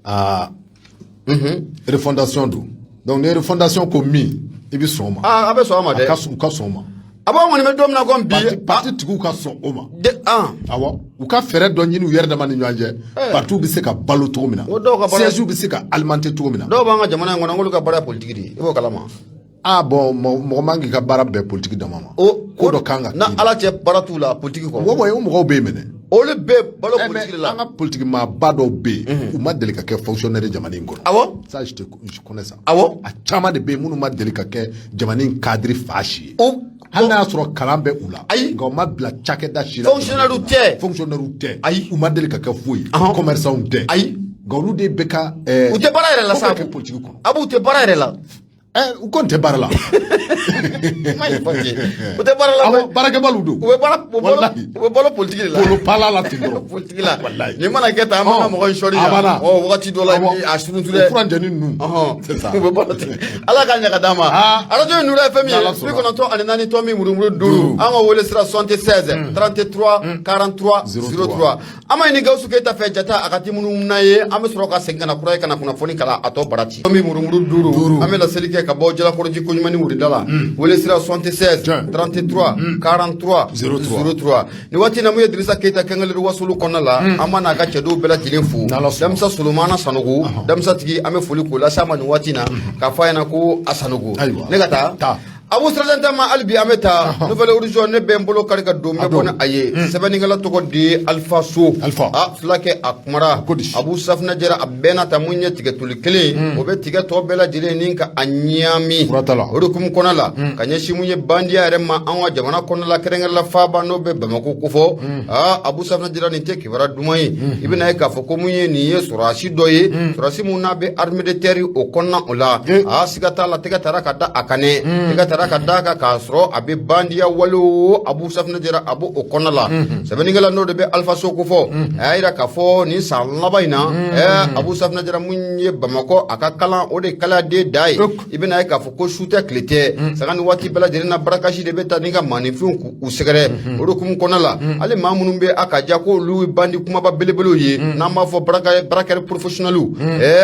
S2: Aa, refondation don. Donc ni refondation ko min, i bɛ sɔn o ma.
S1: Aa, a bɛ sɔn o ma dɛ.
S2: U ka sɔn o ma.
S1: A b'an kɔni bɛ don min na komi bi.
S2: Parti tigiw ka sɔn o ma. Awɔ, u ka fɛɛrɛ dɔ ɲini u yɛrɛ dama ni ɲɔgɔn cɛ, partiw bɛ se ka balo cogo min na, siège bɛ se ka alimenter cogo min na.
S1: Dɔw b'an ka jamana in kɔnɔ, k'olu ka baara ye politique de ye, i b'o kalama?
S2: Ah bon, mɔgɔ man k'i ka baara bɛɛ politique dama ma.
S1: O
S2: ko dɔ kan ka
S1: na Ala cɛ, baara t'u la politique kɔ.
S2: Wa o mɔgɔw bɛ yen minɛ.
S1: Olu bɛ balo politique la.
S2: An ka politique maaba dɔw bɛ yen, u ma deli ka kɛ fonctionnaire jamana in kɔnɔ. Ça, je connais ça. A caman de bɛ yen minnu ma deli ka kɛ jamana in cadre fa si ye. Hali n'a y'a sɔrɔ kalan bɛ u la.
S1: Ayi.
S2: Nka u ma bila cakɛda si la.
S1: Fonctionnaire tɛ.
S2: Fonctionnaire tɛ.
S1: Ayi.
S2: U ma deli ka kɛ foyi ye. Commerçant tɛ.
S1: Ayi.
S2: Nka olu de bɛ ka.
S1: U tɛ baara yɛrɛ la sa.
S2: Ko bɛ kɛ politique kɔnɔ.
S1: Abu, u tɛ baara yɛrɛ la.
S2: U kɔni tɛ baara la.
S1: U tɛ baara la.
S2: Awɔ, baarakɛbaliw don.
S1: U bɛ baara, u bɛ balo politique de la.
S2: Polo pala la ten dɔrɔn.
S1: Politique la. Nin mana kɛ tan, an b'an ka mɔgɔ in sɔri
S2: yan. A banna.
S1: Ɔ, wagati dɔ la, a suruntu dɛ.
S2: O furanjɛni ninnu. C'est ça.
S1: U bɛ balo ten. Ala k'a ɲɛ ka d'an ma. Arajo ye Nura FM ye, 94.5. An ka wele sira 76 33 43 03. An ma ɲini Gawusu Keyita fɛ, jata a ka ti minnu na ye, an bɛ sɔrɔ ka segin ka na kura ye, ka na kunnafoni kalan a tɔ bara ci. Tomi murumuru duuru, an bɛ laseli kɛ ka bɔ Jalakɔrɔji koɲuman ni wurida la. Wele sira 76 33 43 03. Nin waati na, mun ye Dirisa Keyita kɛngɛlɛri wasolo kɔnɔna la, an b'a n'a ka cɛdenw bɛɛ lajɛlen fo. Damisa Solomana Sanogo, Damisa tigi, an bɛ foli k'o lase a ma nin waati na, k'a fɔ a ɲɛna ko a Sanogo. Ne ka taa Abu sirajɛ ma, hali bi an bɛ taa Nouvel Horizon. Ne bɛ n bolo kari ka don, n bɛ bɔ ni a ye. Sɛbɛnnikɛla tɔgɔ de ye Alpha So.
S2: Alpha.
S1: A fulakɛ, a kumara. Abu Safunɛ Jara, a bɛɛ n'a ta, mun ye tigɛtoli kelen, o bɛ tigɛ tɔ bɛɛ lajɛlen ni ka a ɲaami. O de hukumu kɔnɔ la, ka ɲɛsin mun ye bandiya yɛrɛ ma an ka jamana kɔnɔ la, kɛrɛnkɛrɛnla faaba n'o bɛ Bamakɔ kofɔ. Aa, Abu Safunɛ Jara, nin tɛ kibaruya duman ye. I bɛna ye k'a fɔ ko mun ye nin ye sɔrɔdasi dɔ ye, sɔrɔdasi mun n'a bɛ armée de terre o kɔnɔna o la. Aa, siga t'a la, tɛgɛ taara ka da a kan ne, tɛgɛ taara ka da a kan k'a sɔrɔ a bɛ bandiya wale. Abu Safunɛ Jara, a b'o kɔnɔna la. Sɛbɛnnikɛla n'o de bɛ Alpha So kofɔ, a y'a yira k'a fɔ nin san laban in na, Abu Safunɛ Jara, mun ye Bamakɔ a ka kalan, o de kaladen da ye. I bɛna ye k'a fɔ ko su tɛ, tile tɛ, sanga ni waati bɛɛ lajɛlen na, barakasi de bɛ taa ni ka maaninfinw k'u sɛgɛrɛ. O de hukumu kɔnɔna la, hali maa minnu bɛ a ka ja k'olu ye bandi kumaba belebelew ye, n'an b'a fɔ braqueur professionnels,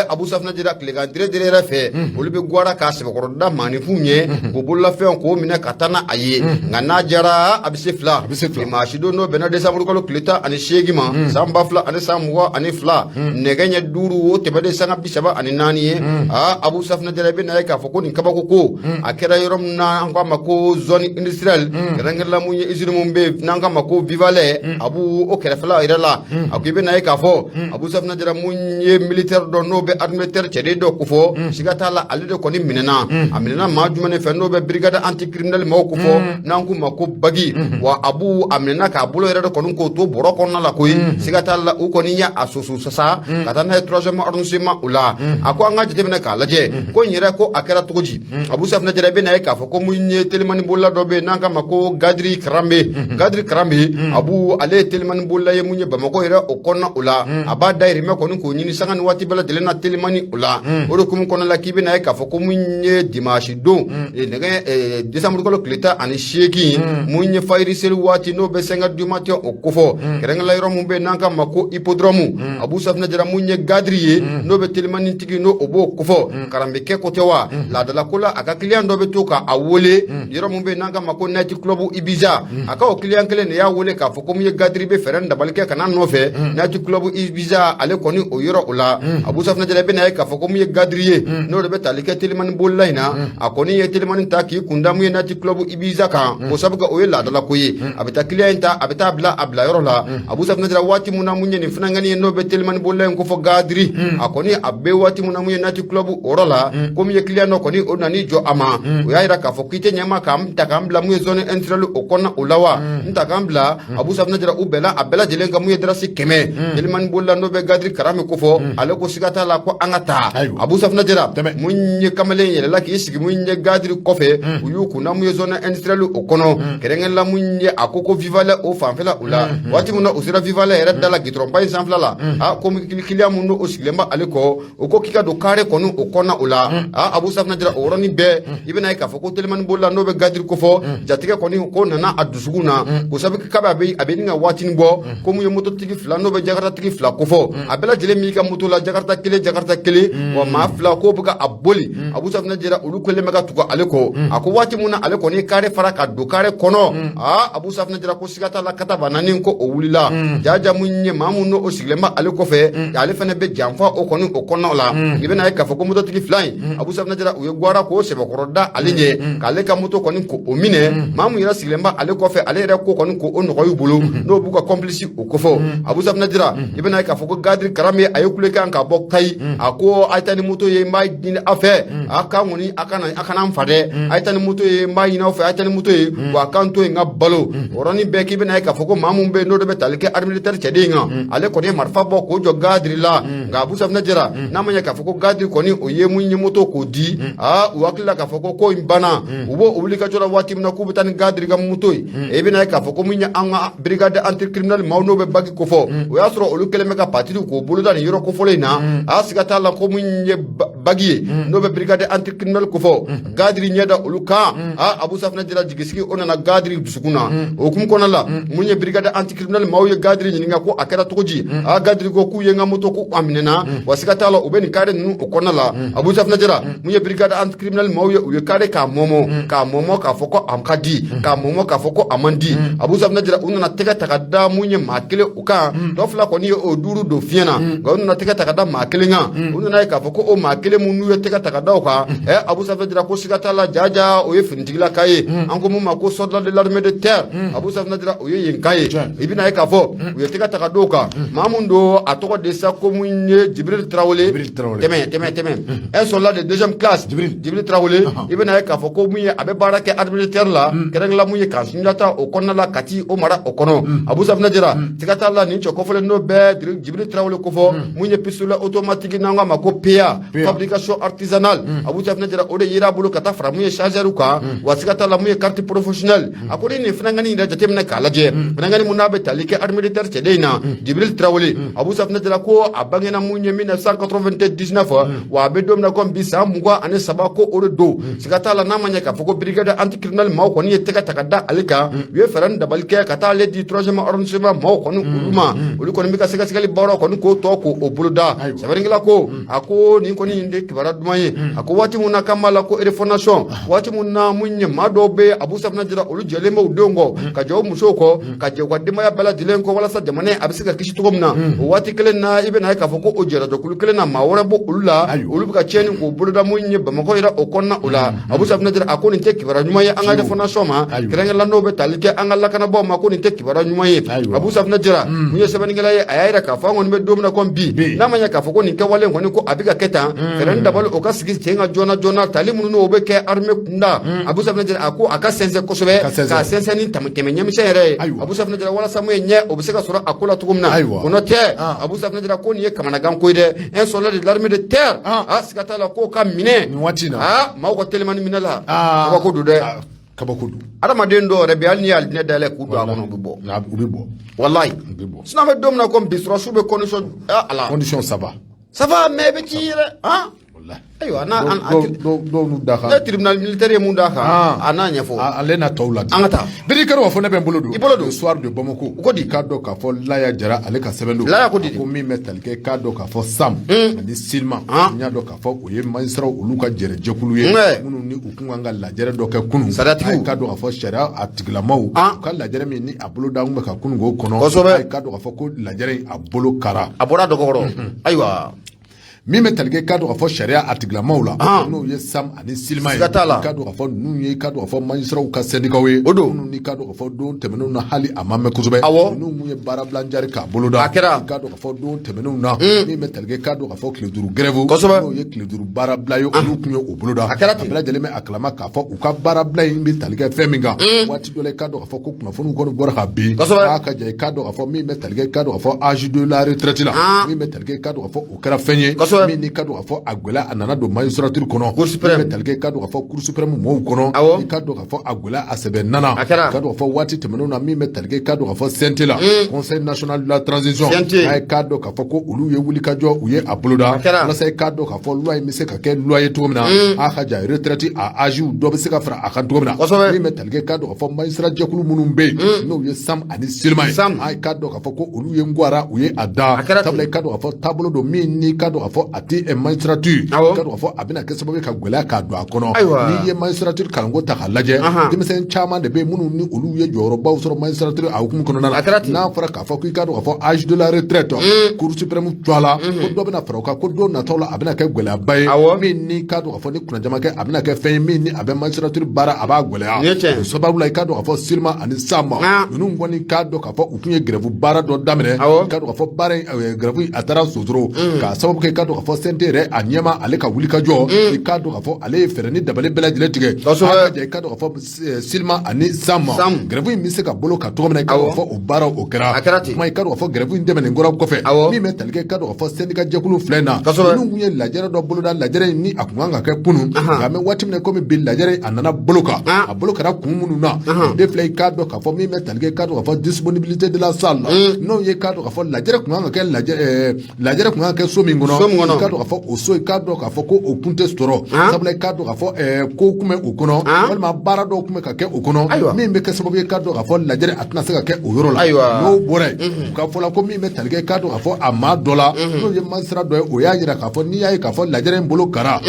S1: Abu Safunɛ Jara, tilegan dire dire yɛrɛ fɛ, olu bɛ gwara k'a sɛbɛkɔrɔ da maaninfinw ɲɛ, k'u bololafɛnw k'o minɛ ka taa n'a ye. Nka n'a jara, a bɛ se fila. Dimanche don n'o bɛnna décembre kalo tile 18 ma, san 2022, nɛgɛ ɲɛ 5 o tɛmɛnen sanga 34 ye. Aa, Abu Safunɛ Jara, i bɛ na ye k'a fɔ ko nin kabako ko a kɛra yɔrɔ min na, an k'a ma ko zone industrielle, kɛrɛnkɛrɛnla mun ye usine mun bɛ yen n'an k'a ma ko Vivalait, Abu, o kɛrɛfɛla yɛrɛ la. A ko i bɛ na ye k'a fɔ Abu Safunɛ Jara, mun ye militaire dɔ n'o bɛ armée de terre cɛden dɔ kofɔ, siga t'a la, ale de kɔni minɛna. A minɛna maa jumɛn de fɛ n'o bɛ brigade anticriminelle maaw kofɔ, n'an k'u ma ko BAC? Wa Abu, a minɛna k'a bolo yɛrɛ de kɔni k'o to bɔrɔ kɔnɔna la koyi. Siga t'a la, u kɔni ye a soso sasa ka taa n'a ye troisième arrondissement o la. A ko an ka jateminɛ k'a lajɛ ko n yɛrɛ ko a kɛra cogo di. Abu Safunɛ Jara, i bɛ na ye k'a fɔ ko mun ye telimani bolila dɔ bɛ yen n'an k'a ma ko Gadiri Karanbe. Gadiri Karanbe, Abu, ale ye telimani bolila ye mun ye Bamakɔ yɛrɛ o kɔnɔna o la. A b'a dayirimɛ kɔni k'o ɲini sanga ni waati bɛɛ lajɛlen na telimani o la. O de hukumu kɔnɔna la, k'i bɛ na ye k'a fɔ ko mun ye dimanche don, nɛgɛ décembre kalo tile 18, mun ye fajiri seli waati n'o bɛ 5 heures du matin o kofɔ, kɛrɛnkɛrɛnla yɔrɔ mun bɛ yen n'an k'a ma ko hippodrome. Abu Safunɛ Jara, mun ye Gadiri ye n'o bɛ telimani tigi n'o o b'o kofɔ, Karanbekɛ ko tɛ wa, laadala ko la, a ka client dɔ bɛ to ka a wele yɔrɔ mun bɛ yen n'an k'a ma ko night club Ibiza. A ka o client kelen de y'a wele k'a fɔ ko mun ye Gadiri bɛ fɛɛrɛ dabali kɛ ka n'a nɔfɛ night club Ibiza, ale kɔni o yɔrɔ o la. Abu Safunɛ Jara, i bɛ na ye k'a fɔ ko mun ye Gadiri ye n'o de bɛ tali kɛ telimani bolila in na, a kɔni ye telimani ta k'i kunda mun ye night club Ibiza kan, o sabu o ye laadala ko ye. A bɛ taa client in ta, a bɛ taa bila a bila yɔrɔ la. Abu Safunɛ Jara, waati mun na mun ye nin funankɛnin ye n'o bɛ telimani bolila in kofɔ Gadiri, a kɔni a bɛ waati mun na mun ye night club o yɔrɔ la, ko min ye client dɔ kɔni o nan'i jɔ a ma, o y'a yira k'a fɔ k'i tɛ ɲɛma k'an ta k'an bila mun ye zone industrielle o kɔnɔna o la wa, n ta k'an bila. Abu Safunɛ Jara, u bɛnna a bɛɛ lajɛlen kan mun ye darasi 100. Telimani bolila n'o bɛ Gadiri Karanbe kofɔ, ale ko siga t'a la ko an ka taa. Abu Safunɛ Jara, mun ye kamalen yɛlɛla k'i sigi mun ye Gadiri kɔfɛ. U y'u kunda mun ye zone industrielle o kɔnɔ, kɛrɛnkɛrɛn la mun ye a ko ko Vivalɛ o fanfɛla o la. Waati min na u sera Vivalɛ yɛrɛ da la, gitɔrɔnba in sanfɛla la, a ko kiliyan mun o sigilen bɛ ale kɔ, o ko k'i ka don kare kɔni o kɔnɔna o la. A Abu Safinɛ Jara, o yɔrɔnin bɛɛ i bɛna ye k'a fɔ ko telimani bolila n'o bɛ gadiri kofɔ, jatigɛ kɔni ko nana a dusukun na ko sabu kabi a bɛ nin ka waatinin bɔ, ko mun ye mototigi fila n'o bɛ jakaratigi fila kofɔ, a bɛɛ lajɛlen m'i ka moto la, jakarata kelen, jakarata kelen, wa maa fila k'o bɛ ka a boli. Abu Safinɛ Jara, olu kɛlen bɛ ka tugu ale kɔ. A ko waati mun na ale kɔni kare fara ka don kare kɔnɔ, aa, Abu Safinɛ Jara ko siga t'a la, kataba naani ko o wulila. Jaja mun ye maa mun n'o sigilen bɛ ale kɔfɛ, ale fana bɛ janfa o kɔni o kɔnɔna la. I bɛna ye k'a fɔ ko mototigi fila in, Abu Safinɛ Jara, u ye gwara k'o sɛbɛkɔrɔ da ale ɲɛ k'ale ka moto kɔni ko o minɛ. Maa mun yɛrɛ sigilen bɛ ale kɔfɛ, ale yɛrɛ ko kɔni ko o nɔgɔya bolo, n'o b'u ka complice o kofɔ. Abu Safinɛ Jara, i bɛna ye k'a fɔ ko gadiri Karame, a ye kulekan ka bɔ Kayi, a ko a ye taa ni moto ye, n b'a ɲini aw fɛ, a k'an kɔni a kana n fa dɛ, a ye taa ni moto ye, n b'a ɲini aw fɛ, a ye taa ni moto ye, wa a k'an to yen n ka balo. O yɔrɔnin bɛɛ k'i bɛna ye k'a fɔ ko maa mun bɛ yen n'o de bɛ tali kɛ armée militaire cɛden kan, ale kɔni ye marifa bɔ k'o jɔ gadiri la. Nka Abu Safinɛ Jara, n'a ma ɲɛ k'a fɔ ko gadiri kɔni o ye mun ye moto k'o di, aa, u hakili la k'a fɔ ko ko in banna. U b'o wuli ka jɔ la waati min na k'u bɛ taa ni gadiri ka moto ye, i bɛna ye k'a fɔ ko mun ye an ka brigade anticriminelle maaw n'o bɛ BAC kofɔ, o y'a sɔrɔ olu kɛlen bɛ ka patrouille k'o boloda nin yɔrɔ kofɔlen in na. A siga t'a la ko mun ye BAC ye n'o bɛ brigade anticriminelle kofɔ, gadiri ɲɛ da olu kan. A Abu Safinɛ Jara, jigisigi o nana gadiri dusukun na. O hukumu kɔnɔna la, mun ye brigade anticriminelle maaw ye gadiri ɲininka ko a kɛra cogo di. A gadiri ko k'u ye n ka moto ko a minɛna, wa siga t'a la u bɛ nin kare ninnu o kɔnɔna la. Abu Safinɛ Jara, mun ye brigade anticriminelle maaw ye, u ye kare k'a mɔmɔ, k'a mɔmɔ k'a fɔ ko a ka di, k'a mɔmɔ k'a fɔ ko a man di. Abu Safinɛ Jara, u nana tɛgɛ ta ka da mun ye maa kelen o kan, dɔ fila kɔni ye o duuru don fiɲɛ na, nka u nana tɛgɛ ta ka da maa kelen kan. U nana ye k'a fɔ ko o maa kelen mun n'u ye tɛgɛ ta ka da o kan, ɛ, Abu Safinɛ Jara ko siga t'a la, jaja o ye finitigilaka ye, an ko mun ma ko soldat de l'armée de terre. Abu Safinɛ Jara, o ye yen kan ye. I bɛna ye k'a fɔ u ye tɛgɛ ta ka d'o kan, maa mun don, a tɔgɔ de sa ko mun ye Jibril Tarawele. Tɛmɛ tɛmɛ tɛmɛ, un soldat de deuxième classe, Jibril Tarawele. I bɛna ye k'a fɔ ko mun ye a bɛ baara kɛ armée militaire la, kɛrɛnkɛrɛnla mun ye kan Sunjata o kɔnɔna la, Kati o mara o kɔnɔ. Abu Safinɛ Jara, siga t'a la nin cɛ kɔfɔlen n'o bɛɛ Jibril Tarawele kofɔ, mun ye pistolet automatique n'an k'a ma ko PA, fabrication artisanale, Abu Safinɛ Jara, o de yera a bolo ka taa fara mun ye chargeur kan, wa siga t'a la mun ye carte professionnelle. A ko ni nin fɛnɛngani yɛrɛ jateminɛ k'a lajɛ, fɛnɛngani mun n'a bɛ tali kɛ armée militaire cɛden in na, Jibril Tarawele, Abu Safinɛ Jara ko a bangena mun ye 1999, wa a bɛ don min na komi bi, san 23 ko o de don. Siga t'a la n'a ma ɲɛ k'a fɔ ko brigade anticriminelle maaw kɔni ye tɛgɛ ta ka da ale kan, u ye fɛɛrɛ ni dabali kɛ ka taa ale di troisième arrondissement maaw kɔni olu ma. Olu kɔni bɛ ka sɛgɛsɛgɛli baaraw kɔni k'o tɔ k'o boloda. Sɛbɛnnikɛla ko a ko nin kɔni de kibaruya duman ye. A ko waati mun na k'an b'a la ko refondation, waati mun na mun ye maa dɔw bɛ, Abu Safinɛ Jara, olu jɛlen bɛ u denw kɔ, ka jɛ u musow kɔ, ka jɛ u ka denbaya bɛɛ lajɛlen kɔ walasa jamana a bɛ se ka kisi cogo min na, o waati kelen na i bɛna ye k'a fɔ ko o jɛrɛjɔkulu kelen na maa wɛrɛ b'o olu la, olu bɛ ka tiɲɛni k'o boloda mun ye Bamakɔ yɛrɛ o kɔnɔna o la. Abu Safinɛ Jara a ko nin tɛ kibaruya ɲuman ye an ka refondation ma, kɛrɛnkɛrɛnla n'o bɛ tali kɛ an ka lakanabaaw ma, ko nin tɛ kibaruya ɲuman ye. Abu Safinɛ Jara, mun ye sɛbɛnnikɛla ye, a y'a yira k'a fɔ an kɔni bɛ don min na komi bi, n'a ma ɲɛ k'a fɔ ko nin kɛwale kɔni ko a bɛ ka kɛ tan, fɛɛrɛ ni dabali o ka sigi sen kan joona joona, tali minnu n'o bɛ kɛ armée kunda. Abu Safinɛ Jara a ko a ka sɛnsɛn kosɛbɛ, k'a sɛnsɛn ni tɛmɛ ɲɛmisɛn yɛrɛ ye, Abu Safinɛ Jara, walasa mun ye ɲɛ o bɛ se ka sɔrɔ a ko la cogo min na. O n'o tɛ, Abu Safinɛ Jara ko nin ye kamanagan ko ye dɛ. Un soldat de l'armée de terre, a siga t'a la k'o ka minɛ
S2: nin waati in na,
S1: aa, maaw ka telimani minɛ la, kabako don dɛ.
S2: Kabako don.
S1: Adamaden dɔw yɛrɛ bɛ, hali n'i ye alijinɛ dayɛlɛ k'u don a kɔnɔ, u bɛ bɔ.
S2: U bɛ bɔ.
S1: Walayi.
S2: U bɛ bɔ.
S1: Sinon an bɛ don min na komi bi, sɔrɔsiw bɛ condition ala.
S2: Condition ça va.
S1: Ça va, mais i bɛ t'i yɛrɛ han. Ayiwa, n'a
S2: dɔw n'u da kan.
S1: Ne tribunal militaire ye mun d'a kan, a n'a ɲɛfɔ.
S2: Ale n'a tɔw la.
S1: An ka taa.
S2: Biri kɛra fɔ ne bɛ n bolo don.
S1: I bolo don.
S2: Le Soir de Bamako.
S1: Ko di?
S2: K'a dɔn k'a fɔ Laya Jara, ale ka sɛbɛn don.
S1: Laya ko di?
S2: Ko min bɛ tali kɛ, k'a dɔn k'a fɔ SAM ani SYLIMA. N y'a dɔn k'a fɔ o ye magistrats olu ka jɛrɛjɛkulu ye. Minnu ni u kun kan ka lajɛrɛ dɔ kɛ kunun.
S1: Sariyatigiw.
S2: K'a dɔn k'a fɔ sariya a tigilamaw. U ka lajɛrɛ min ni a bolo da kun bɛ ka kunun k'o kɔnɔ.
S1: Kosɛbɛ.
S2: K'a dɔn k'a fɔ ko lajɛrɛ in a bolo kara.
S1: A bɔra dɔgɔkɔrɔ. Ayiwa.
S2: Min bɛ tali kɛ, k'a dɔn k'a fɔ sariya a tigilamaw la, n'o ye SAM ani SYLIMA ye.
S1: Siga t'a la.
S2: K'a dɔn k'a fɔ ninnu ye, k'a dɔn k'a fɔ magistrats ka syndicat ye.
S1: O don.
S2: Minnu ni k'a dɔn k'a fɔ don tɛmɛnenw na, hali a ma mɛn kosɛbɛ. Ninnu mun ye baarabila jari k'a boloda.
S1: A kɛra.
S2: K'a dɔn k'a fɔ don tɛmɛnenw na, min bɛ tali kɛ, k'a dɔn k'a fɔ tile 5 grève. N'o ye tile 5 baarabila ye, olu tun ye o boloda.
S1: A kɛra ten.
S2: A bɛɛ lajɛlen bɛ a kalama k'a fɔ u ka baarabila in bɛ tali kɛ fɛn min kan. Waati dɔ la, k'a dɔn k'a fɔ ko kunnafoniw kɔni bɔra ka bin. K'a ka ja, k'a dɔn k'a fɔ min bɛ tali kɛ, k'a dɔn k'a fɔ âge de la retraite la. Min bɛ tali kɛ, k'a dɔn k'a fɔ o kɛra fɛn ye. Min n'i k'a dɔn k'a fɔ a gɛlɛya a nana don magistrature kɔnɔ,
S1: Cour suprême.
S2: Min bɛ tali kɛ i k'a dɔn k'a fɔ Cour suprême mɔɔw kɔnɔ, i k'a dɔn k'a fɔ a gɛlɛya a sɛbɛ nana.
S1: A kɛra.
S2: I k'a dɔn k'a fɔ waati tɛmɛnenw na, min bɛ tali kɛ i k'a dɔn k'a fɔ CNT la, Conseil national de la transition,
S1: CNT.
S2: a ye k'a dɔn k'a fɔ ko olu ye wulikajɔ u ye a boloda
S1: A kɛra.
S2: walasa i k'a dɔn k'a fɔ loi in bɛ se ka kɛ loi ye cogo min na, a ka ja retraite a âge dɔ bɛ se ka fara a kan cogo min na. Min bɛ tali kɛ k'a dɔn k'a fɔ magistrat jɛkulu minnu bɛ yen, n'o ye SAM ani SYLIMA ye,
S1: SAM.
S2: a k'a dɔn k'a fɔ ko olu ye ngwara u ye a da.
S1: A kɛra ten.
S2: Sabula i k'a dɔn k'a fɔ taabolo don min n'i k'a dɔn k'a fɔ a tɛ magistrature, i k'a dɔn k'a fɔ a bɛna kɛ sababu ye ka gɛlɛya k'a don a kɔnɔ. N'i ye magistrature kalanko ta k'a lajɛ, denmisɛnnin caman de bɛ yen minnu ni olu ye jɔyɔrɔbaw sɔrɔ magistrature a hukumu kɔnɔna na.
S1: A kɛra ten.
S2: N'a fɔra k'a fɔ k'i k'a dɔn k'a fɔ âge de la retraite, Cour suprême tɔgɔ la, ko dɔ bɛna fara o kan, ko don nataw la a bɛna kɛ gɛlɛyaba ye, min ni k'a dɔn k'a fɔ ni kunnajama kɛ, a bɛna kɛ fɛn ye min ni a bɛ magistrature baara a b'a gɛlɛya.
S1: Nin ye tiɲɛ ye.
S2: O sababu la, i k'a dɔn k'a fɔ SYLIMA ani SAM ninnu kɔni k'a dɔn k'a fɔ u tun ye grève baara dɔ daminɛ. I k'a dɔn k'a fɔ baara in grève in a taara sonsoro k'a sababu kɛ i k'a dɔn k'a fɔ CNT yɛrɛ a ɲɛma ale ka wulikajɔ, i k'a dɔn k'a fɔ ale ye fɛɛrɛ ni dabali bɛɛ lajɛlen tigɛ. A ka jɛ i k'a dɔn k'a fɔ SYLIMA ani SAM,
S1: SAM.
S2: grève in bɛ se ka bolo kan cogo min na, i k'a dɔn k'a fɔ o baaraw o kɛra.
S1: A kɛra ten.
S2: Kuma i k'a dɔn k'a fɔ grève in tɛmɛnen kɔrɔ kɔfɛ, min bɛ tali kɛ i k'a dɔn k'a fɔ syndicat jɛkulu filɛ in na, ninnu tun ye lajɛrɛ dɔ boloda, lajɛrɛ in ni a kun kan ka kɛ kunun, nka an bɛ waati min na komi bi, lajɛrɛ in a nana bolo kan. A bolo kɛra kun minnu na, o de filɛ, i k'a dɔn k'a fɔ min bɛ tali kɛ i k'a dɔn k'a fɔ disponibilité de la salle, n'o ye k'a dɔn k'a fɔ lajɛrɛ kun kan ka kɛ lajɛrɛ kun kan ka kɛ so min kɔnɔ,
S1: So min kɔnɔ.
S2: I k'a dɔn k'a fɔ o so, i k'a dɔn k'a fɔ ko o kun tɛ sɔrɔ, sabula i k'a dɔn k'a fɔ ko kun bɛ o kɔnɔ, walima baara dɔw kun bɛ ka kɛ o kɔnɔ, min bɛ kɛ sababu ye k'a dɔn k'a fɔ lajɛrɛ a tɛna se ka kɛ o yɔrɔ la. N'o bɔra yen, u ka fɔ la ko min bɛ tali kɛ k'a dɔn k'a fɔ a maa dɔ la, n'o ye magistrat dɔ ye, o y'a jira k'a fɔ n'i y'a ye k'a fɔ lajɛrɛ in bolo kara,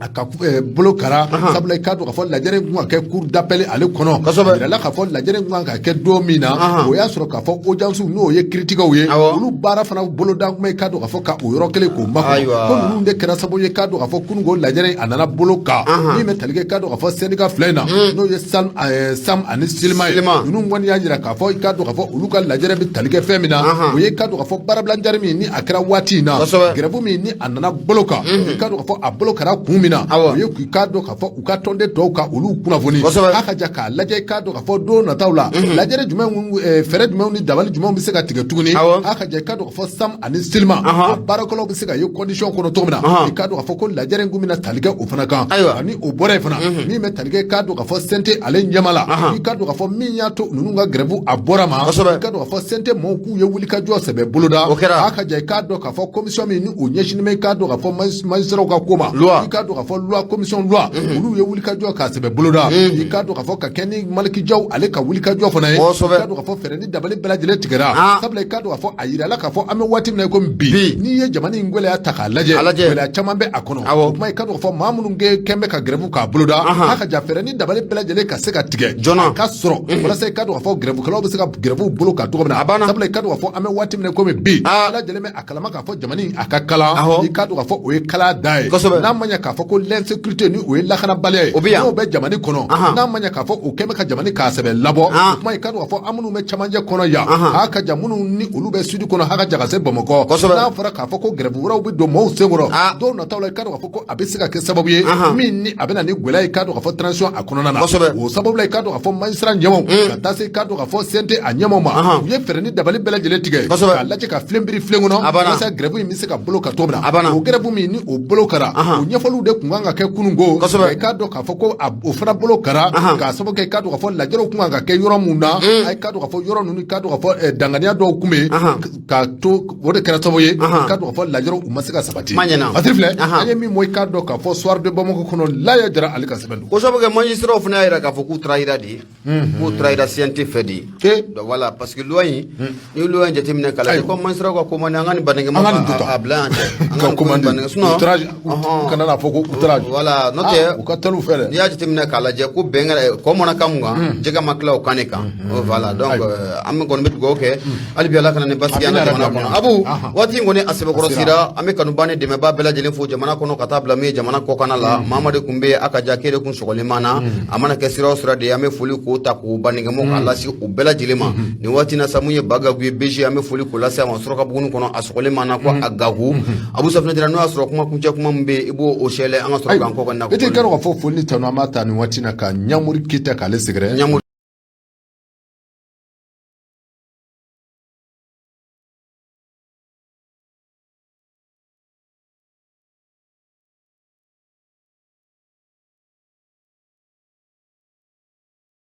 S2: a ka bolo kara, sabula i k'a dɔn k'a fɔ lajɛrɛ in kun ka kɛ cour d'appel ale kɔnɔ. A yirala k'a fɔ lajɛrɛ in kun ka kɛ don min na, o y'a sɔrɔ k'a fɔ audience, n'o ye kiiritigɛw ye, olu baara fana boloda kun bɛ i k'a dɔn k'a fɔ ka o yɔrɔ kelen k'o makɔnɔ. Ko ninnu de kɛra sababu ye k'a dɔn k'a fɔ kununko lajɛrɛ in a nana bolo kan. Min bɛ tali kɛ k'a dɔn k'a fɔ syndicat fila in na, n'o ye SAM ani SYLIMA ye,
S1: SYLIMA.
S2: ninnu kɔni y'a jira k'a fɔ i k'a dɔn k'a fɔ olu ka lajɛrɛ bɛ tali kɛ fɛn min na, o ye k'a dɔn k'a fɔ baarabila jari min ni a kɛra waati in na, grève min ni a nana bolo kan, i k'a dɔn k'a fɔ a bolo kɛra kun min na, o ye k'i k'a dɔn k'a fɔ u ka tɔnden tɔw ka olu kunnafoni, k'a ka ja k'a lajɛ i k'a dɔn k'a fɔ don nataw la lajɛrɛ jumɛn, fɛɛrɛ jumɛnw ni dabali jumɛnw bɛ se ka tigɛ tuguni, k'a ka ja i k'a dɔn k'a fɔ SAM ani SYLIMA a baarakɛlaw bɛ se ka ye condition kɔnɔ cogo min na, i k'a dɔn k'a fɔ ko lajɛrɛ in kun bɛna tali kɛ o fana kan. Ani o bɔra yen fana, min bɛ tali kɛ k'a dɔn k'a fɔ CNT ale ɲɛma la, i k'a dɔn k'a fɔ min y'a to ninnu ka grève a bɔra ma, i k'a dɔn k'a fɔ CNT mɔɔw k'u ye wulikajɔ sɛbɛ boloda.
S1: O kɛra.
S2: A ka ja i k'a dɔn k'a fɔ commission min ni o ɲɛsinnen bɛ i k'a dɔn k'a fɔ magistraw ka ko ma,
S1: Loi.
S2: i k'a dɔn k'a fɔ loi, commission loi, olu ye wulikajɔ k'a sɛbɛ boloda, i k'a dɔn k'a fɔ ka kɛ ni Maliki Jaw ale ka wulikajɔ fana ye, i k'a dɔn k'a fɔ fɛɛrɛ ni dabali bɛɛ lajɛlen tigɛra, sabula i k'a dɔn k'a fɔ a yirala k'a fɔ an bɛ waati min na i komi bi, n'i ye jamana in gɛlɛya ta k'a lajɛ, gɛlɛya caman bɛ a kɔnɔ. O kuma i k'a dɔn k'a fɔ maa minnu kɛn bɛ ka grève k'a boloda, a ka ja fɛɛrɛ ni dabali bɛɛ lajɛlen ka se ka tigɛ
S1: Joona.
S2: a ka sɔrɔ walasa i k'a dɔn k'a fɔ grèvekɛlaw bɛ se ka grève bolo kan cogo min na.
S1: A banna.
S2: Sabula i k'a dɔn k'a fɔ an bɛ waati min na i komi bi, bɛɛ lajɛlen bɛ a kalama k'a fɔ jamana in a ka kalan, i k'a dɔn k'a fɔ o ye kala da ye. N'a ma ɲɛ k'a fɔ ko l'insécurité ni o ye lakanabaliya ye,
S1: O bɛ yan.
S2: n'o bɛ jamana kɔnɔ, n'a ma ɲɛ k'a fɔ o kɛn bɛ ka jamana k'a sɛbɛ labɔ, o kuma i k'a dɔn k'a fɔ an minnu bɛ camancɛ kɔnɔ yan, a ka ja minnu ni olu bɛ sud kɔnɔ, a ka ja ka se Bamakɔ, n'a fɔra k'a fɔ ko grève wɛrɛw bɛ don maaw sen kɔrɔ don nataw la, i k'a dɔn k'a fɔ ko a bɛ se ka kɛ sababu ye min ni a bɛ na ni gɛlɛya ye i k'a dɔn k'a fɔ transition a kɔnɔna na. O sababu la, i k'a dɔn k'a fɔ magistrat ɲɛmaw ka taa se i k'a dɔn k'a fɔ CNT a ɲɛmaw ma, u ye fɛɛrɛ ni dabali bɛɛ lajɛlen tigɛ k'a lajɛ ka filen biri filen kɔnɔ walasa grève in bɛ se ka bolo kan cogo min na.
S1: A banna.
S2: O grève min ni o bolo kara, o ɲɛfɔliw de tun kan ka kɛ kununko, i k'a dɔn k'a fɔ ko o fana bolo kara k'a sababu kɛ i k'a dɔn k'a fɔ lajɛrɛw tun kan ka kɛ yɔrɔ mun na, a k'a dɔn k'a fɔ yɔrɔ ninnu, i k'a dɔn k'a fɔ danganiya dɔw tun bɛ yen k'a to o de kɛra sababu ye i k'a dɔn k'a fɔ lajɛrɛw u ma se ka sabati.
S1: Kuma ɲɛna.
S2: Patiri filɛ, an ye min bɔ i k'a dɔn k'a fɔ Soir de Bamako kɔnɔ, Laya Jara ale ka sɛbɛn don.
S1: Ko sabu kɛ magistraw fana y'a jira k'a fɔ k'u trahira de, k'u trahira CNT fɛ de. Donc voilà, parce que loi in, ni loi in jateminɛ k'a lajɛ, comme magistraw ka ko man di, an ka nin bandenkɛ
S2: An ka nin to tan.
S1: a bila yan cɛ, an
S2: Ka
S1: ka nin ko in
S2: commande
S1: bandenkɛ sinon
S2: outrage, u kana n'a fɔ ko outrage.
S1: Voilà, n'o tɛ
S2: U ka teli u fɛ dɛ.
S1: N'i y'a jateminɛ k'a lajɛ ko bɛn kɛra kɔ mɔna kan mun kan, jɛgɛ ma tila o kan de kan. Voilà, donc an bɛ kɔni bɛ dugawu kɛ hali bi, Ala kana ni basigi an ka
S2: Amina
S1: jamana
S2: yarabi,
S1: kɔnɔ.
S2: amina.
S1: Abu, waati in kɔni a sɛbɛkɔrɔ sera, an bɛ kanuba ni dɛmɛba bɛɛ lajɛlen fo jamana kɔnɔ ka taa bila min ye jamana kɔkanna la. Mamadu kun bɛ yen, a ka ja k'e de kun sɔgɔlen ma na, a mana kɛ sira o sira de ye, an bɛ foli k'o ta k'o bannikɛmɔgɔ k'a lase u bɛɛ lajɛlen ma nin waati in na. Sa mun ye Bagagu ye, BG, an bɛ foli k'o lase a ma Surakabugu kɔnɔ, a sɔgɔlen ma na ko a gagu. Abu Safinɛ Jara, n'o y'a sɔrɔ kuma kuncɛ kuma min bɛ yen, i b'o o sɛlɛ, an ka sɔrɔ k'an kɔ ka na.
S2: I tɛ k'a dɔn k'a fɔ foli ni tanu an b'a ta nin waati in na ka Ɲamuri Keyita k'ale sɛgɛrɛ.
S1: Ɲamuri.